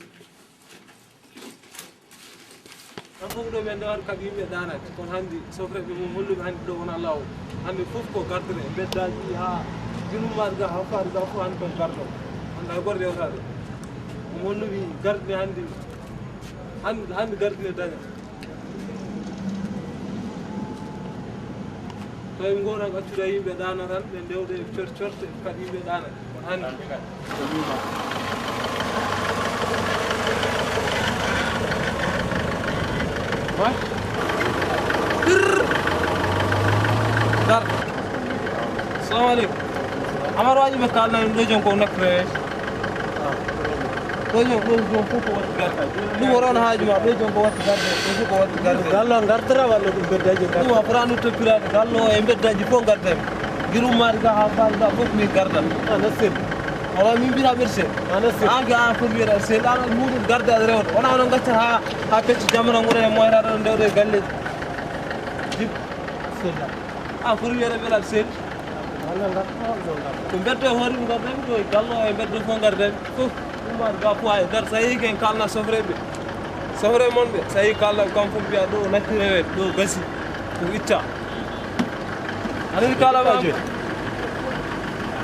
Tan fof ɗo men ɗo ar kaɓi yimɓe ɗaanat. Kono hannde sofreɓe mum holluɓe hannde ɗo wona law. Hannde fof ko gardere, mbeddaji ha Junummaɗo ga ha faari ga fof hannde kon gardo. Hannde hay goto rewtaɗo. Mo holluɓe gardere hannde. Hannde, hannde gardine daña. Tawi ngoonan accude yimɓe ɗaana tan, ɓe ndewde e cor-, corte, kadi yimɓe ɗaana. Kono hannde. Wa? Dar. Salamu aleykum. Amar waji ɓe kalna ɗo jon ko nakre. Ɗo jon, ɗo jon fof ko watti garta. Ɗum o ɗon haaju ma, ɗo jon ko watti garde, ɗo fof ko watti garde. Gallo ngartata walla ɗum beddaji ngartata? Ɗum a foti andude to piraade gallo o e beddaji fof ngartata. Girum maari ga ha faal ga fof min gardan. Ana sel. Wala min mbira ɓer sel. Ana sel. An ga an foti wiyata sel, an muɗum garde aɗa rewta. Wona onon gaccata ha, ha pecce jamma tan ngoɗon e moyata ɗon ndewde e galleji. Jib. Sel. An foti wiyata ɓe laat sel. Ko mbeddo e hoore mum ngarden, ko e gallo e mbeddo fof ngarden. Fof ummaade ga poids e nder, so yii ken kalna sofreɓe. Sofre mon ɓe, so yii kalna kam fof mbiya ɗo nattire wet, ɗo gasi, ko itta. Aɗa yiɗi kala ma? Ajo.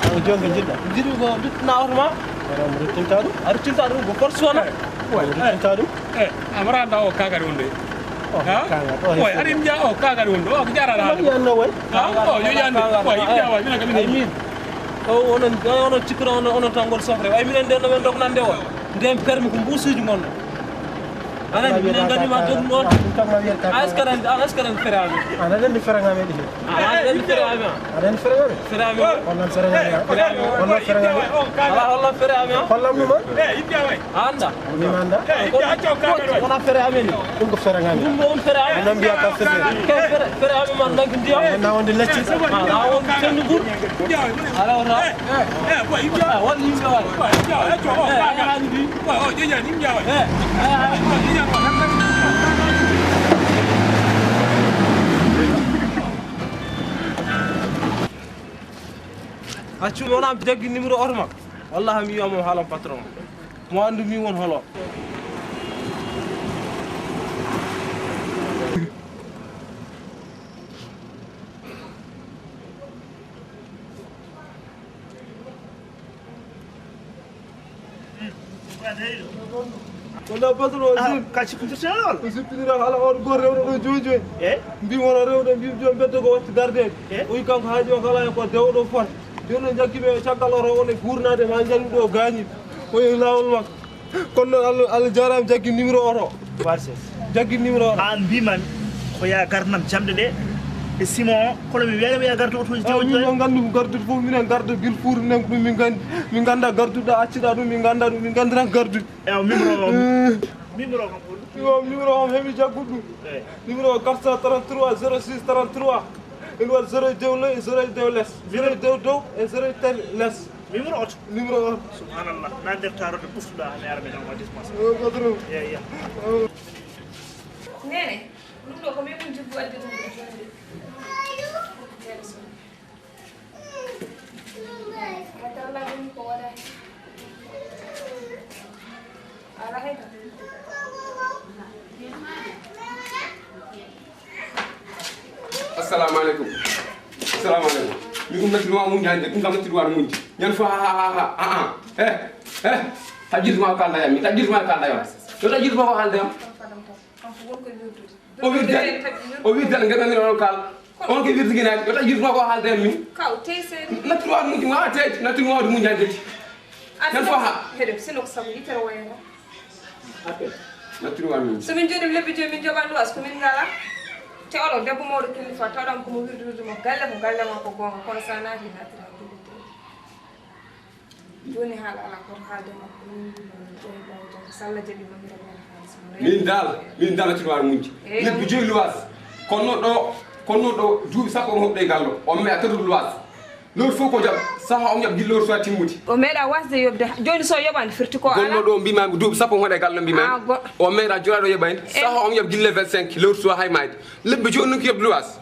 Aɗa jonde jiɗɗa? Jiɗi ko duttina oto ma? Wala mo ruttinta ɗum? A ruttinta ɗum ko force wona? Way, ruttinta ɗum? Eh, amara nda o kagari wonde. O kagari, o. Way, ari mbiya o kagari wonde. O ko jarata. Mami anno way. Ah, o yo yande. Way, mbiya way, mina kam. Ay min. O onon, onon cikkira onon, onon tan ngol sofre. Way minen nden no men dognande o. Nden permi ko mbusuji mon. Anan minen ngadi ma dognu on. Askaran, askaran ferami. Anan ni ferami. Anan ferami. Aɗa anndi ferami? Ferami. Hollan ferami? Ferami. Hollan ferami? Ala hollan ferami? Hollan ɗum on? A annda? Mi mi annda. Wona ferami ni. Ɗum ko ferami. Ɗum ɗo on ferami. Anan mbiya ka fete. Ke fere, ferami man nangi ndiyam. Na wonde lecci. Na wonde sendu bur. Ala wona. Ah, won yimɓe waɗi. Eh, eh, eh, eh. Accu mi wona mi jaggi numéro oto ma. Wallahi mi yiwa mo haalan patron. Mo andu mi won holo. Wala patron, ah, kaci ko firti ala wala. Ko sippinira hala on go rewɗo ɗo joyi joyi. Eh? Mbi wona rewɗo, mbi joom mbeddo ko watti garde. Eh? O wi kanko haaji o kala ko dewɗo fot. Jooni o jaggi ɓe caggal oto woni guurnade ma jani ɗo gaañi. O yehi laawol makko. Kono noon Allah, Allah jaaraama jaggi numéro oto. Barses. Jaggi numéro oto. Aan mbiiman ko yaa gardnam jamɗe ɗe e Simon o, kono mi wiyani mo yaa gardu otoji. Ah, tewoji min ɗo. Min nganndu ko garduɗo fof, minen garda bil fuur nen ko ɗum min nganndi. Min ngannda garduɗo acciɗa ɗum, min ngannda ɗum, min nganndiran garduɗo. Ewa, numéro o. Eh. Numéro o kam hol? Ewa, numéro o kam heɓi jaggude ɗum. Eh. Numéro o quatre cent trente-trois zéro six trente-trois. Ene waɗi zéro deux ley, zéro deux les. Zéro deux dow e zéro tati les. Numéro oto. Numéro oto. Subhanallah. Na nder taarorde poftuɗa, mi ara mi nawa dispense. O, patron. Ya, ya. O. Nene, ɗum ɗo ko min mun jiggu addi ɗum ɗo jonde. Nene so. Ay, talla ɗum ko waɗa. Ala hay. Assalamu aleykum. Assalamu aleykum. Ɗum nattirma muñde hannde, ɗum kam nattirma ɗo muñde. Ñande fof ha, ha, ha, ha, ha. Eh, eh. Taƴƴirtuma ko haalda yam, mi taƴƴirtuma ko haalda yam. Yo taƴƴirtuma ko haalda yam. O wirdan, o wirdan, ngeɗan mi ɗon kaal. On ke wirdi ginaani, yo taƴƴirtuma ko haalda yam min. Kaw, tey seeɗa. Nattirma muñde, ma tey, nattirma muñde hannde. Ñande fof ha. Heɗo, sino ko sabu yitere wayata. Nattirma muñde. So min jooɗi lebbi joyi, min joɓan luwas, ko min ngala. Te oɗo debbo mawɗo kilifa, tawɗam ko mo wirdu wirdu mo galle, ko galle makko goonga, kono sa naati, naatira hakkille te. Jooni haala ala koto haalde makko, min ɗo e ɓawde, so Allah jaɓi ma, mi rewna haalis mo. Min dal, min dal nattirma muñde. Eey. Lebbi joyi luwas. Kono ɗo, kono ɗo duuɓi sappo mo hoɗde gallo. O meeɗa tatude luwas. Lewru fof ko jaɓ, saha o jaɓ gila lewru so a timmude. O meeɗa wasde yoɓde, jooni so yoɓani firti ko ala. Gonno ɗo mbima mi duuɓi sappo mo hoɗde gallo mbima. Ah, go- O meeɗa joraɗo yoɓani, eh, saha o jaɓ gila vingt-cinq lewru so hay mayde. Lebbi jooni noon ko yoɓde luwas.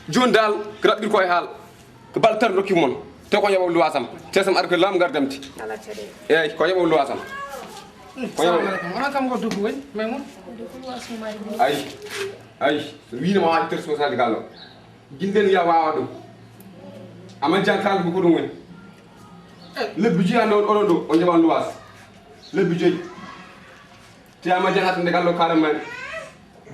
Jooni dal, ko raɓɓir ko e haal. Ko bal tan rokki mon. Te ko yoɓo luwasam. Te sam ar ko lam gardamti. Ala caɗeele. Eey, ko yoɓo luwasam. Ko yoɓo. Salamu aleykum. Onon kam ko duggu woni, Maymun? Duggu luwas mo mari. Ay. Ay. Wiino ma waɗi ter sosali gallo. Jinden ya wawa ɗum. Amma jan kala ko ɗum woni. Lebbi joyi hannde on, oɗon ɗo, on jaɓan luwas. Lebbi joyi. Te amma jan hatta nde gallo kalan mari.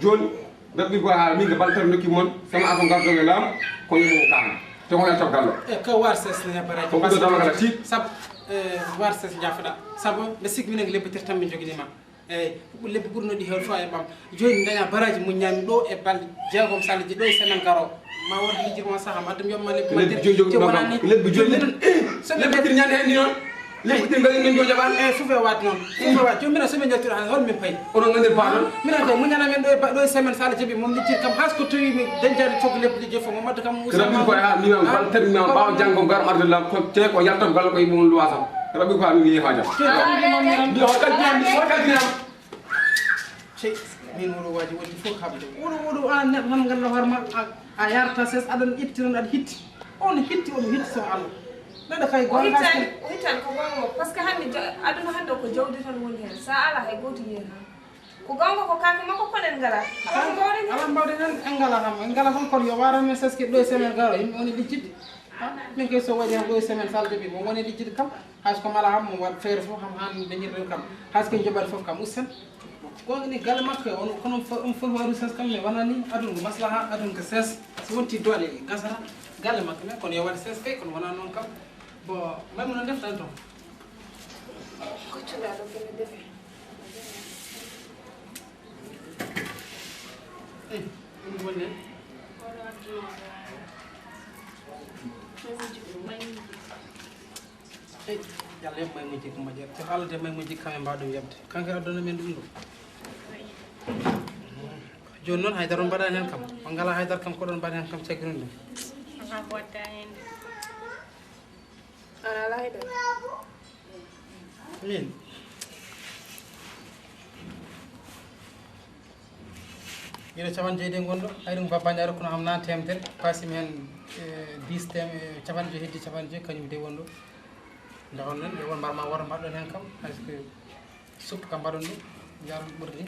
Jooni, daɓɓi ko haa min ko baltal nokki mon, sama ako ngardoɓe laam, ko yimɓe kam. Te ko hen cofgal ɗo. E ko war ses ne baraji. Ko ɓurɗo dama kala tiit. Sab, e, war ses jaafoɗa. Sabu, nde sikki minen ko lebbi tati tan min jogini ma. Eyi, lebbi ɓurno ɗi heewde fof e ɓam. Jooni daña baraji muññaami ɗo e balɗe jeegom salliji ɗo e semaine garo. Ma won lijjir mo saha, ma ɗum yomma lebbi. Lebbi joyi jogi ɗum kam. Lebbi joyi. So lebbi tir ñande hen ni noon. Lebbi tir ngali men joja ban. E fufe waat noon. Fufe waat. Jooni minen so min jaltiri han hol min payi. Onon ngandir paaɗon. Minen kay muñana men ɗo e ba-, ɗo e semaine sala jaɓi mom lijjir kam has ko tawi mi dañjani coggu lebbi joyi fof mo madde kam. Ko rabbi ko ha mi wan bal tawi mi wan ɓaawo janngo ngar arde lam ko te ko yaltam gal ko e mum luwasam. Rabbi ko ha mi yehi hajam. Mi hokkal jam, mi hokkal jam. Cey, min oɗo waaji wonti fof haɓde. Oɗo, oɗo, an neɗɗo tan ngannduɗaa hoore ma, a, a yarata ses, aɗa itti tan, aɗa hitti. On hitti, oɗo hitti so Allah. Neɗɗo kay o goonga hittani, o hittani ko goonga mo. Par ce que hannde jo-, aduna hannde ko jawdi tan woni heen. So a alaa hay gooto yiyataa. Ko goonga ko kaake makko kono en ngalaa. Alaa mbawɗen heen. Alaa mbawɗen heen, en ngalaa kam. En ngalaa kam kono yo waaran men ses ke ɗo e semaine garo, yimɓe woni lijjitde. Ha? Min kay so waɗi han ɗo e semaine sala jaɓi, mo woni lijjitde kam. Hay so ko mala ham, mo waɗ feere fof ham, han dañirɗen kam. Hay so ko joɓaɗo fof kam, usten. Gonga ni galle makko, on, kono fo-, on fof waɗi ses kam, mais wona ni, aduna ko maslaha, aduna ko ses. So wonti doole, gasata, galle makko, mais kono yo waɗ ses kay, kono wona noon kam. Bon, Maymuna deftan toon. Koccuɗa ɗo kene defe. Eh, ɗum woni hen. Ey, Yalla yoɓ Maymuji ko moƴƴere. Ko Allah de Maymuji kam e mbaaw ɗum yoɓde. Kanko e adduno men ɗum ɗo. Jooni noon haydara on mbaɗani hen kam. On ngalaa haydara kam ko ɗon mbaɗa hen kam caggiron ɗum. Alaa ko watta hen. An alaa haydara. Min. Mbiɗo capanɗe jeeɗiɗi ngonɗo, hay ɗum babbaji a rokkuno kam nan temedere, pasimi hen, e, dix tem-, e, capanɗe joyi heddi capanɗe joyi, kañum de wonɗo. Nde on noon, ɓe won mbar ma woto mbaɗɗon hen kam, parce que surtout kam mbaɗon ɗum, njaram ɓurdi.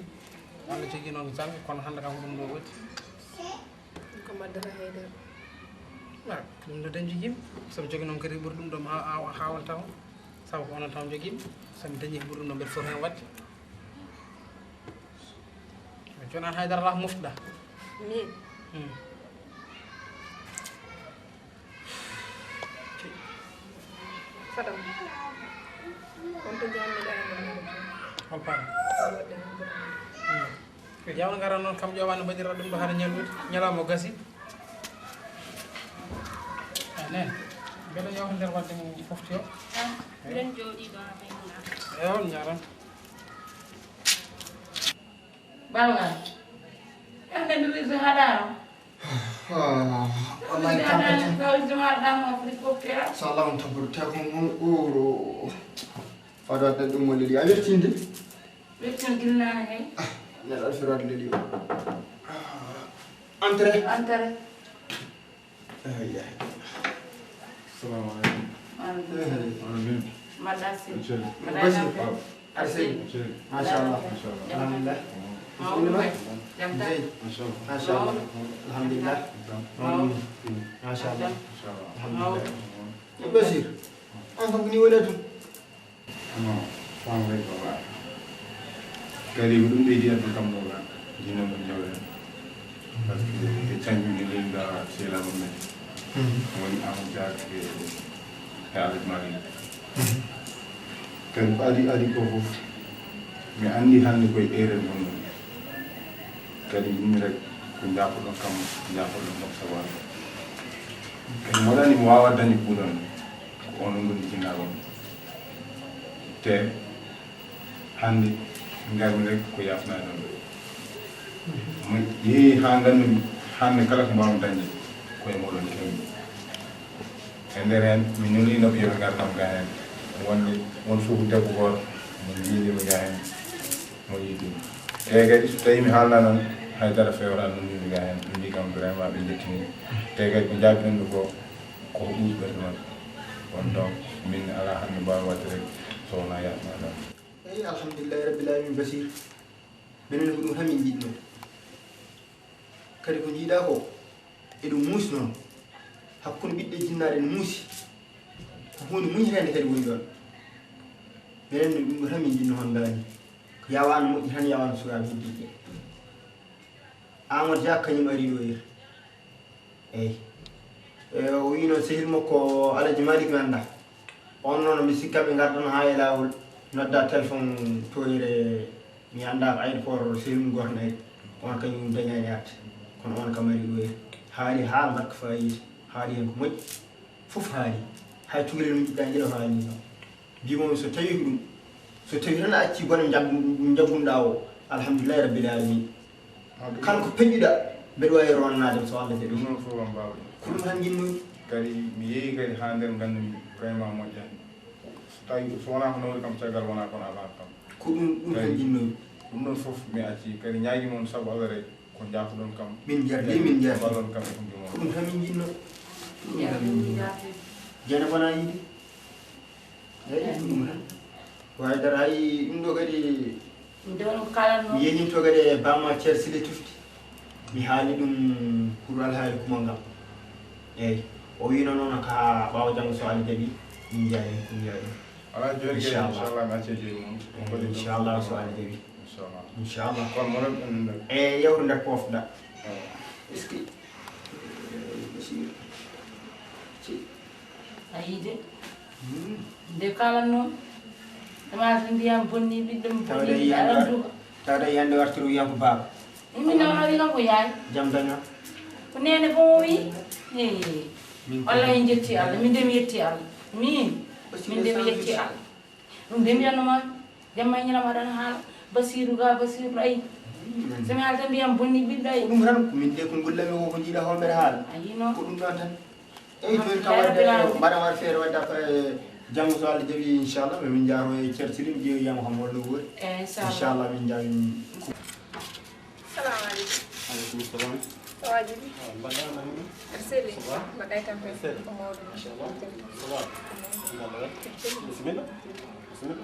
Allah jogii noon janngo, kono hannde kam ko ɗum ɗo woodi. Ko mbaddata haydara. Ah, ko ɗum ɗo dañi jogii, sabu jogii noon kadi ɓuri ɗum ɗo ma a, a, a haawan taw, sabu ko onon taw jogii, sabu dañi ɓuri ɗum ɗo mbeɗa foti hen waɗde. Jonan haydara la moftuɗa. Min. Hmm. Fadam. On to jammi da en. Hol pam. Wadde. Hmm. Yawno ngaran noon kam ƴeewa no mbaɗirra ɗum ɗo hara ñallude. Ñalawma o gasi. Ane. Mbeɗa yawta nder wadde mo fofti o. Eɗen jooɗi ɗo ha ɓe ngala. Ewa, on ñaran. Baba, ande ndu wiso haɗaro. Ah, wallahi tampata. Kawis dum haɗa mo fri ko kera. Salam tabur te ko mo uro. Fado adda dum mo leli. A wertinde? Wertin gilnana hen. Ah, neɗɗo alfirade leli o. Ah, entrée. Entrée. Eyi, eyi. Assalamu aleykum. Maaleykum salam. Eyi. Hono min? Mbaɗɗa si. Encel. Mbaɗɗa si. Aɗa selli? Encel. Machallah. Machallah. Alhamdulillah. Ina ma? Jam tan? Jeyi. Machallah. Machallah. Alhamdulillah. Machallah. Alhamdulillah. Basir, an kam ko ni woni aduna? Ama fam rek baba. Kadi ko ɗum ɓeydi addu kam ɗo ga. Jinna mo jawre. Parce que e canjum ni linda sela mo men. Woni am jaake e alaj mari. Kadi ko adi adi ko fof. Mi andi hande koye erreur gonɗon. Kadi yimmi rek ko jaafoɗon kam, jaafoɗon kam sabu Allah. Kadi mi waɗani mi wawa dañi kuuɗon ko onon gondi jinnaɗon. Te hande ngarmi rek ko yafnaɗon ɗo. Mi yeehi ha gandumi hande kala ko mbawmi dañde koye moɗon kewmi. E nder hen mi nuli noppi yoɓe ngar kam ga hen. Wonde won suudu debbo goto mo jiiɗimi ga hen. Mo yiɗi. Te kadi so tawi mi haalna noon haydara fewata noon yimɓe ga hen ɓe mbi kam vraiment ɓe jettini. Te kadi ko jaabiɗon ɓe ko ko ɓuuri ɓerde maɓɓe. Won donc min ala hande mbawi wadde rek so wona yahma ɗon. Eyi alhamdulillahi rabbil alamin Basir. Minen ko ɗum tan min jiɗno. Kadi ko jiiɗa ko eɗum muusi noon. Hakkunde ɓiɗɗe jinnaɗe ne muusi. Ko hunde muñetende kadi woni ɗon. Minen ɗum ɗo tan min jinno hon ngaani. Ko yawano moƴƴi tan yawano sukaaɓe heddiiɓe. Amadou Dia kañum ari ɗo yeru. Eyi. E o wi noon sehil makko Alaji Malik mi annda. On noon mi sikka ɓe ngardan ha e laawol nodda téléphone toyre mi annda ko aéroport sehil mum goto nayri. On kañum dañani arde. Kono on kam ari ɗo yeru. Haali ha mbarka fayida. Haali hen ko moƴƴi. Fof haali. Hay cukalel mum jiɗɗa ngeɗo haali noon. Mbimomi so tawi ko ɗum so tawi tan a acci bone jaggunɗa o alhamdulillahi rabbil alamin. Kala ko peƴƴuɗa mbeɗa wawi ronnade so Allah jaɓi. Ɗum noon fof am mbawɗe. Ko ɗum tan jinnomi. Kadi mi yeehi kadi ha nder gandumi vraiment moƴƴani. So tawi so wona ko nawri kam caggal wona kono ala kam. Ko ɗum ɗum tan jinnomi. Ɗum ɗon fof mi acci kadi ñaagi moon sabu Allah rek ko jaafuɗon kam. Min jardi min jardi. Mballon kam e hunde moon. Ko ɗum tan min jinno. Ɗum tan min jinno. Jene bona yiɗi. Eyi ɗum tan. Ko haydara hay ɗum ɗo kadi. Nde on kalanno. Mi yeñinto kadi e bamma Ceer Sile Tufti. Mi haali ɗum pour alhaali kuma ngal. Eyi o wino noon ka ɓaawo janngo so Allah jaɓi min njiya hen min njiya ɗum. Ala joni kay inchallah mi acce joyi mum. Inchallah so Allah jaɓi. Inchallah. Inchallah. Kono moɗon ɗum e yewre nde pofɗa. Est-ce que Basiir? A yiide nde kalan noon. Ema so ndiyam bonni ɓiɗɗo mi bonni aɗan duka. Tawde yande wartiri wiyam ko baaba. Min nawno wi kam ko yaay. Jam daña. Ko nene ko o wi. Walla en jetti Allah min de mi yetti Allah. Min min de mi yetti Allah. Ɗum de mbiyatnoma jamma e ñalawma aɗa haala. Basiiru ga Basiiru ayi. So mi haalta mbiyam bonni ɓiɗɗo ayi. Ko ɗum tan ko min de ko ngullami ko ko jiiɗa homɓere haala. Ayi noon. Ko ɗum ɗon tan. Eyi jooni kam wadde mbaɗa waɗa feere wadde après janngo so Allah jaɓi inchallah min njaaro e Ceer Silim ƴeewi yiyam kam holno woori. Inchallah min njawi. Salamu aleykum. Aleykum salam. Ko wajibi? Mbaɗɗa mami? Aɗa selli? Mbaɗɗa e tampere? Ko mawɗo machallah. Ko wa? Mbaɗɗa waɗ? Bisimilla. Bisimilla.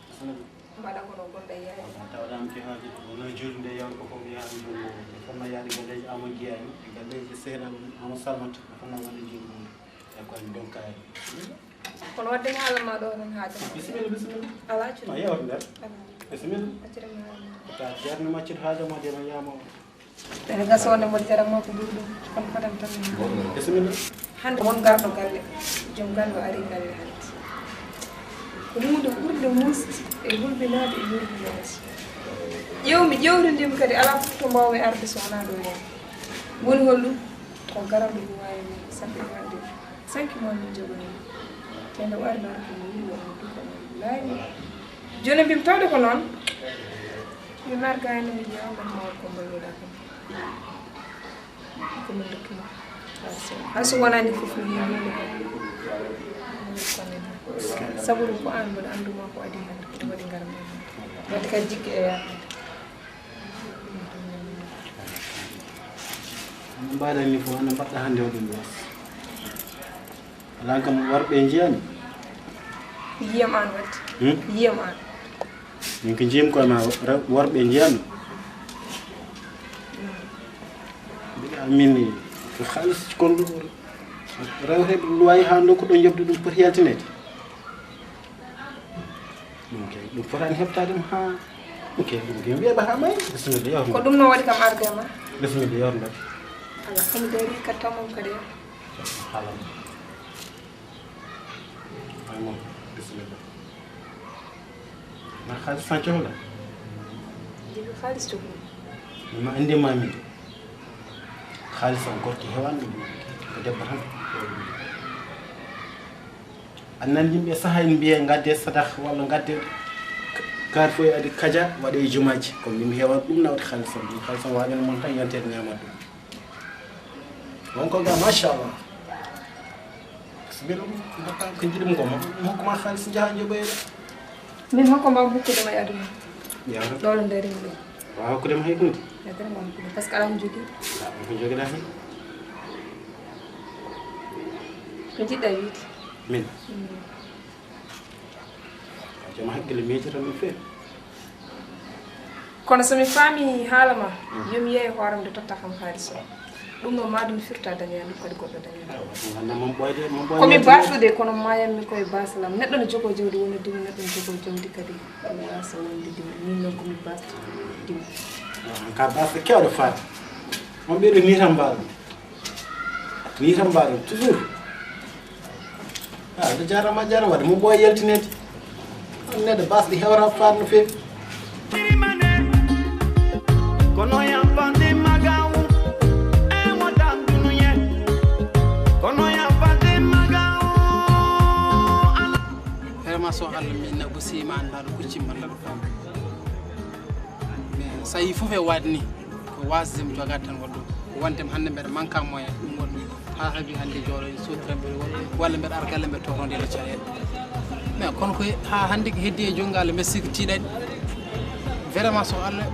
Bisimilla. Mbaɗa kono gonɗa e yaade. Tawɗam ke haaji wona jolde yaw ko fof yaade jolde. Fonna yaade galleji Amadou Diagne, galleji seeɗa Amadou Salmat, fonna waɗa jolde. E ko en donkaani. Kono wadde mi haalan ma ɗo tan haaja ma. Bisimilla bisimilla. Ala cuɗi. A yewata nder. Bisimilla. Accirma. Ko ta jarni ma cuɗi haaja ma de ma yama. Ene gasoo nde mboɗo jaran makko ɓuri ɗum kono fotan tan. Bisimilla. Hannde won garɗo galle, joom galle o ari galle hannde. Ko huunde ɓurde muusde e hulɓinaade e yurminaade. Ƴeewmi ƴeewtindimi kadi alaa fof to mbaawmi arde so wonaa ɗo heen. Woni holɗum? Ko garanndu ngu waawi min saɗde hannde. Cinq mois min njoganii. Te nde o ari noon ko mi yiɗi o mo duka mo laawi. Jooni mbimi tawde ko noon. Mi margaani mi ƴeewa mbaɗ mawɗo ko mbaɗoɗaa kam. Ko min dokkima. Hay so wonani fof mi yii huunde ko. Sabu ɗum ko aan mboɗo annduma ko adi hannde ko waɗi ngarmi. Wadde kadi jikke e yaade. Mbaɗa ni fof ana mbaɗɗa hannde waɗi las. Alaa kam worɓe njiyani. Yiyam aan waɗde. Hmm? Yiyam aan. Min ko njiymi koye ma worɓe njiyani. Min ko haalis kon ɗum rewre luwayi haa ndokku ɗo jobde ɗum poti yaltineede. Ɗum kay ɗum fotaani heɓtaade ma haa ɗum kay ɗum kay weeɓa haa may. Bisimilla yawta. Ko ɗum no waɗi kam arde ma. Bisimilla yawta. Ala komi dari ka tamam kadi. Haala. Ay moom, bisimilla. Na haalis tan cohla? Jibi haalis cohla. Ma andi ma min. Haalis am gorko hewan ɗum. Ko debbo tan. Annan yimɓe saha en mbiye ngadde sadak walla ngadde kaari fof adi kaja waɗe e jumaji. Comme min mi hewan ɗum nawde haalis am. Ɗum haalis am waɗen mon tan yontere ñamat ɗum. Wonko ga machallah. Sibir ko jiɗi mo ko mo hokkuma haalis jaha joɓoyde. Min hokko ma bukkude ma e aduna. Yawta. Ɗo ɗo nder yimɓe. Wa hokkude ma hay hunde. E nder ma hokkude parce que ala mo jogii. Ko jogiɗa hen. Ko jiɗɗa wiide. Min. Joom hakkille miijata ɗum feewi. Kono so mi faami haala ma, yo mi yeeyo hooram nde totta kam haalis o. Ɗum noon maa ɗum firta daña ɗum kadi goɗɗo daña. Komi baasɗo de kono mayanmi koye baasal am. Neɗɗo ne jogoo jawdi wona dimu, neɗɗo ne jogoo jawdi kadi wasa wonde dimu. Min noon komi baasɗo dimu. Ka baasɗo kewɗo faata. On ɓeyɗo ni tan mbaɗa. Ni tan mbaɗa toujours. Ah, nde jarama jarama waɗde mo ɓooya yaltinede. On neɗɗo basɗi hewra faat no feewi. Kono ya fande magaw e mo dandunu ye. Kono ya fande magaw. Vraiment so Allah min na gusima andaɗo kuccim andaɗo fam. Mais sa yi fof e waɗni ko wasde mi jogaade tan waɗɗo. Wonde hannde mbeɗa manque moyen ɗum waɗɗo. Haa heɓi hannde jooɗo en sodira mbeɗa waɗɗo walla mbeɗa ara galle mbeɗa totonde e caɗeele. Mais kono koye haa hannde ko heddi e junngo Allah mbeɗa sikki tiiɗani. Vraiment so Allah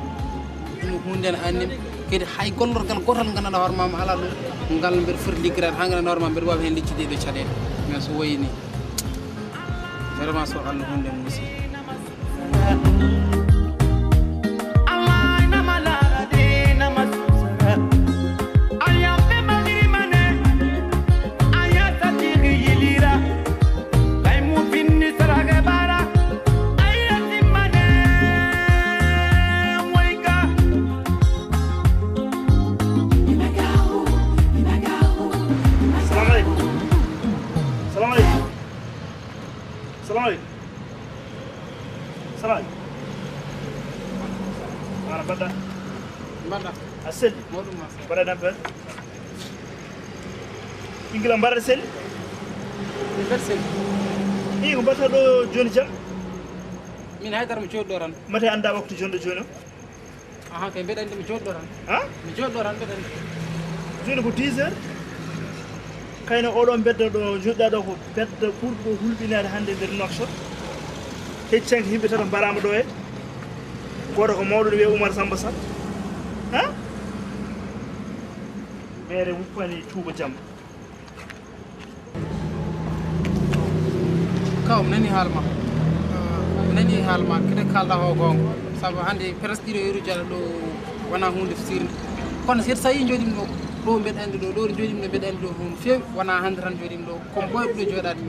ɗum huunde ne annim kadi hay gollorgal gootal nganndanɗaa hoore ma alaa ɗum ngal mbeɗa foti liggiraade haa nganndanɗaa hoore ma mbeɗa waawi heen liccude e ɗo caɗeele. Mais so wayi ni vraiment so Allah huunde muusi. Salam aleykum. Salam aleykum. Salam aleykum. Salam aleykum. Ana mbaɗɗa? Mbaɗɗa? A selli? Mawɗum ma. Mbaɗa nampere? Ɓinngel am mbaɗa selli? Mi mbaɗa selli. Ii, ko mbaɗata ɗo jooni jam? Min haydara mi jooɗi ɗo tan. Mate annda waktu jonɗo jooni o? Aha, kay mbeɗa anndi mi jooɗɗo tan. Ha? Mi jooɗɗo tan mbeɗa anndi. Jooni ko dix heures. Kayno oɗo mbedda ɗo joɗɗa ɗo ko bedda ɓurɗo hulɓinaade hannde nder Nouakchott. Heccanke yimɓe tato mbaraama ɗo e gooto ko mawɗo no wiyee Oumar Samba Sall. Ha? Meere wuppani tuuba jamma. Kaw mi nani haal ma. Mi nani haal ma kede kalɗa o goonga. Sabu hannde presque ɗiɗo heure jaɗa ɗo wona hunde firnde. Kono seeɗa sayi jooɗimi ɗo ɗo mbeɗa anndi ɗo ɗo jooɗimi ɗo mbeɗa anndi ɗo hunde feewi wona hannde tan jooɗimi ɗo komi ɓooyɗo ɗo jooɗaade.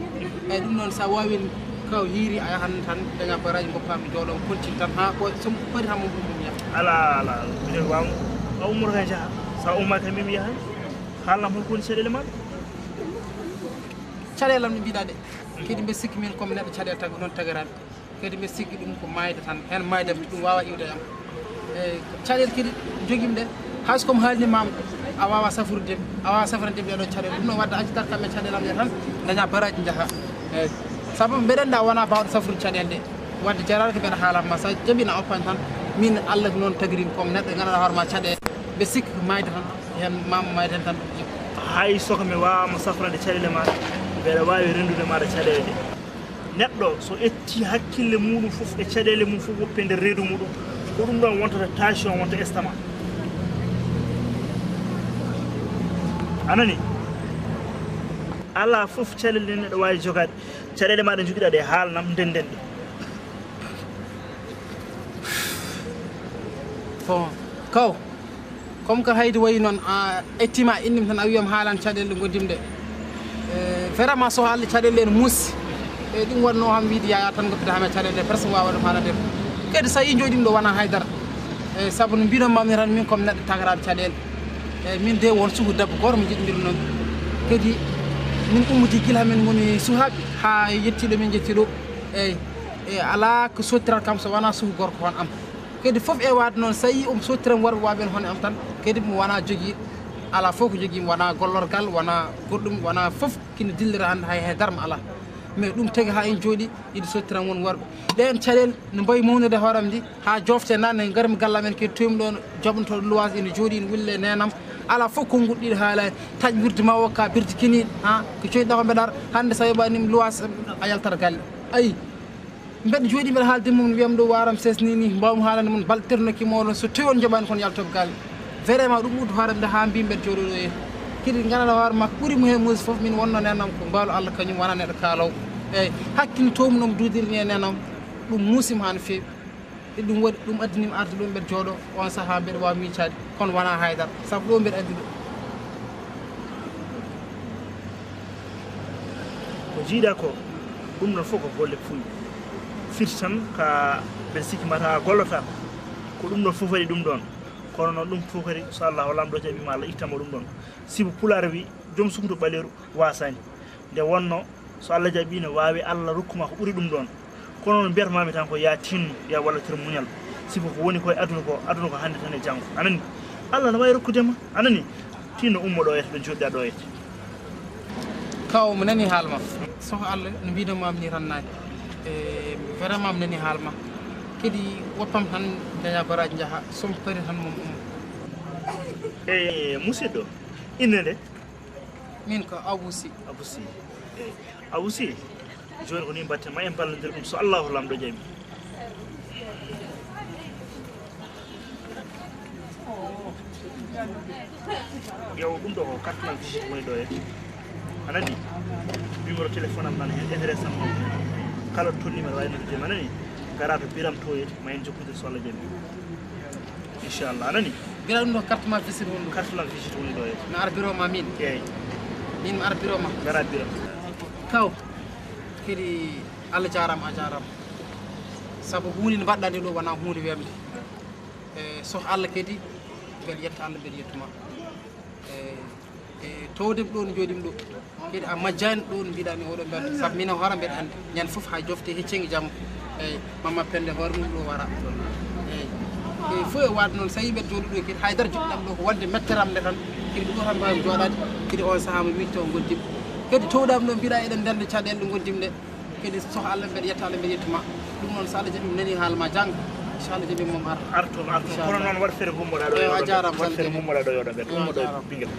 Eyyi ɗum noon sa waawin kaw hiiri a yahan tan daña baraji goppami jooɗo kontin tan ha ɓooy somi ɓari tan mo ɗum ɗum yaha. Ala ala ala mbiɗen waawno a ummoto kay jaha sa umma kay mimi yahan. Haalnam holko woni caɗeele maɗa? Caɗeele am ɗe mbiɗa ɗe kadi mbeɗa sikki min komi neɗɗo caɗeele tagi noon tagarani. Kadi mbeɗa sikki ɗum ko maayde tan heen maayde am ɗum waawa iwde am. Eyi caɗeele kadi jogiimi ɗe hay so komi haalni mam a waawa safrude a waawa safrande ɗeɗo caɗeele ɗum noon wadde accitat kam e caɗeele am ɗe tan daña baraji jaha. Eyi sabu mbeɗa anndi a wona baawɗo safrude caɗeele ɗe. Wadde jarani ko mbeɗa haalat ma sa jaɓi na oppan tan min Allah noon tagiri komi neɗɗo ganduɗa hoore ma caɗeele mbeɗa sikki ko maayde tan heen mam maayde tan. Hay soko mi waawama safrande caɗeele maɗa mbeɗa waawi renndude maɗa caɗeele ɗe. Neɗɗo so ƴetti hakkille muɗum fof e caɗeele mum fof woppi e nder reedu muɗum ko ɗum ɗon wontata tension wonta estomac. Anani? Ala fof caɗeele ɗe neɗɗo waawi jogaade. Caɗeele maɗa jogiɗa ɗe haalnam ndenden ɗe. Bon kaw. Comme que Haydi wayi noon, a ettima innim tan, a wiyam haalan caɗeele ɗe gondim ɗe. E, vraiment, so haalde caɗeele ɗe no muusi. E, ɗum wonnoo ham wiide yaya tan goppita ham e caɗeele ɗe, presque mi wawa ɗum haalande. Kadi so a yii jooɗim ɗo wona haydara. E, sabu no mbiɗon mami tan, min comme neɗɗo tagaraaɗo caɗeele. E, min de won suhu debbo gooto mo jiɗmir noon. Kadi min ummiti gila min ngoni suhaaɓe haa yettiiɗo min jetti ɗo. Eyyi, e, alaa ko sottiral kam so wonaa suhu gorko hono am. Kadi fof e waade noon, so a yii omo sottiram worɓe waaɓe en hono am tan, kadi mo wonaa jogii, alaa fof ko jogii, wonaa gollorgal, wonaa goɗɗum, wonaa fof kina dillira hannde hay, hay darma alaa. Mais ɗum tagi haa en jooɗi, iɗi sottiram won worɓe. Ɗeen caɗeele no mbayi mawnude hooram ndi, haa joofte naatne, ngarmi galle amen, kadi toymi ɗoon, joɓantooɗo luwaas ina jooɗi, ina wulle neenam. Alaa fof konngol ɗiɗo haalaani, taƴ wirde ma o ka birdi kiniiɗo, haa, ko coyɗa ko mbeɗa ara, hannde so a yoɓaani mi luwaas, a yaltat galle. Ayi. Mbeɗa jooɗi, mbeɗa haalde mum, wiyam ɗo waram sesni ni, mbawmi haalande mon balɗe tati nokki moɗon, so tawi on njoɓani kon yaltoɓe galle. Vraiment ɗum ɓurdi hoore mum de, haa mbi mbeɗa jooɗo ɗo e kadi ganduɗa hoore makko ɓuuri mo hen muusi fof, min wonno nenam ko mbaalu Allah, kañum wona neɗɗo kaalowo. Eyyi, hakkille towmu nomo duudiri ni e nenam, ɗum muusima haa no feewi. E ɗum waɗi, ɗum addinimi arde ɗo mbeɗa jooɗo on saaha, mbeɗa wawi miicaade, kono wona haydara, sabu ɗo mbeɗa addi ɗo. Ko jiiɗa ko, ɗum ɗon fof ko golle puy. Firti tan ka mbeɗa sikki mataw a gollotako. Ko ɗum ɗon fof waɗi ɗum ɗon. Kono noon ɗum fof kadi, so Allah o Laamɗo jaɓiima, Allah ittamo ɗum ɗon. Sibu Pulaar wi, joom sukuto ɓaleeru waasani. Nde wonno, so Allah jaɓi ne waawi Allah rokkuma ko ɓuri ɗum ɗon. Kono noon mbiyatmaami tan ko ya tinno, ya wallitir muñal. Sibu ko woni ko e aduna ko, aduna ko hannde tan e janngo. A nani? Allah ne waawi rokkude ma. A nani? Tinno ummo ɗo yete, ɓe jooɗiɗa ɗo yete. Kaw, mi nani haal ma. Soho Allah, no mbiɗon maam ni tan nayi. E, vraiment mi nani haal ma. Kadi woppam tan jaña baraji jaha, som pari tan mum ummo. E, musidɗo, innde nde? Min ko Abou Sy. Abou Sy. Abou Sy, jooni ko ni mbatten ma en ballondir ɗum so Allahu Laamɗo jaɓi. Ƴeew ɗum ɗo ko carte d'identité woni ɗo e. A nani? Numéro téléphone am nan heen, adresse am nan heen. Kala to tolni mbiɗa waawi noddude ma, a nani? Ngara to biram to yete, ma en jokkondir so Allah jaɓi. Inchallah, a nani? Mbiɗa ɗum ɗo carte ma visite woni ɗo. Carte ma visite woni ɗo e. Mi ara bureau ma min? Eyyi. Min mi ara bureau ma? Ngara bureau. Kaw, kadi Allah jaarama, a jaarama. Sabu huunde nde mbaɗɗa nde ɗo wona huunde wemde. E, so Allah kadi, mbeɗa yetta Allah, mbeɗa yettuma. E, e, towdem ɗo no jooɗimi ɗo. Kadi a majjani ɗo no mbiɗa ni oɗo mbiyata. Sabu min e hoore mbeɗa anndi. Ñande fof haa jofte heccengi jamma. Eyyi, Mama Pende hoore mum ɗo wara. Eyyi. E, fof e waade noon, so yimɓe jooɗi ɗo kadi, haydara joɗɗam ɗo ko wonde metteram nde tan. Kadi ɗum ɗo tan mbawmi jooɗaade. Kadi on sahaa mo witte o gondiɓe. Kadi towɗam ɗo mbiɗa eɗen ndenda caɗeele ɗo gondiɓe nde. Kadi soho Allah mbeɗa yetta Allah mbeɗa yettuma. Ɗum noon so Allah jaɓi mi nani haala ma jannga. Inchallah jaɓi mom ar. Arto, arto. Inchallah. Kono noon waɗ feere gummoɗa ɗo. Eyyi, a jaarama. Waɗ feere gummoɗa ɗo yoɗo mbeɗa. Eyyi, a jaarama. Ɓinngel.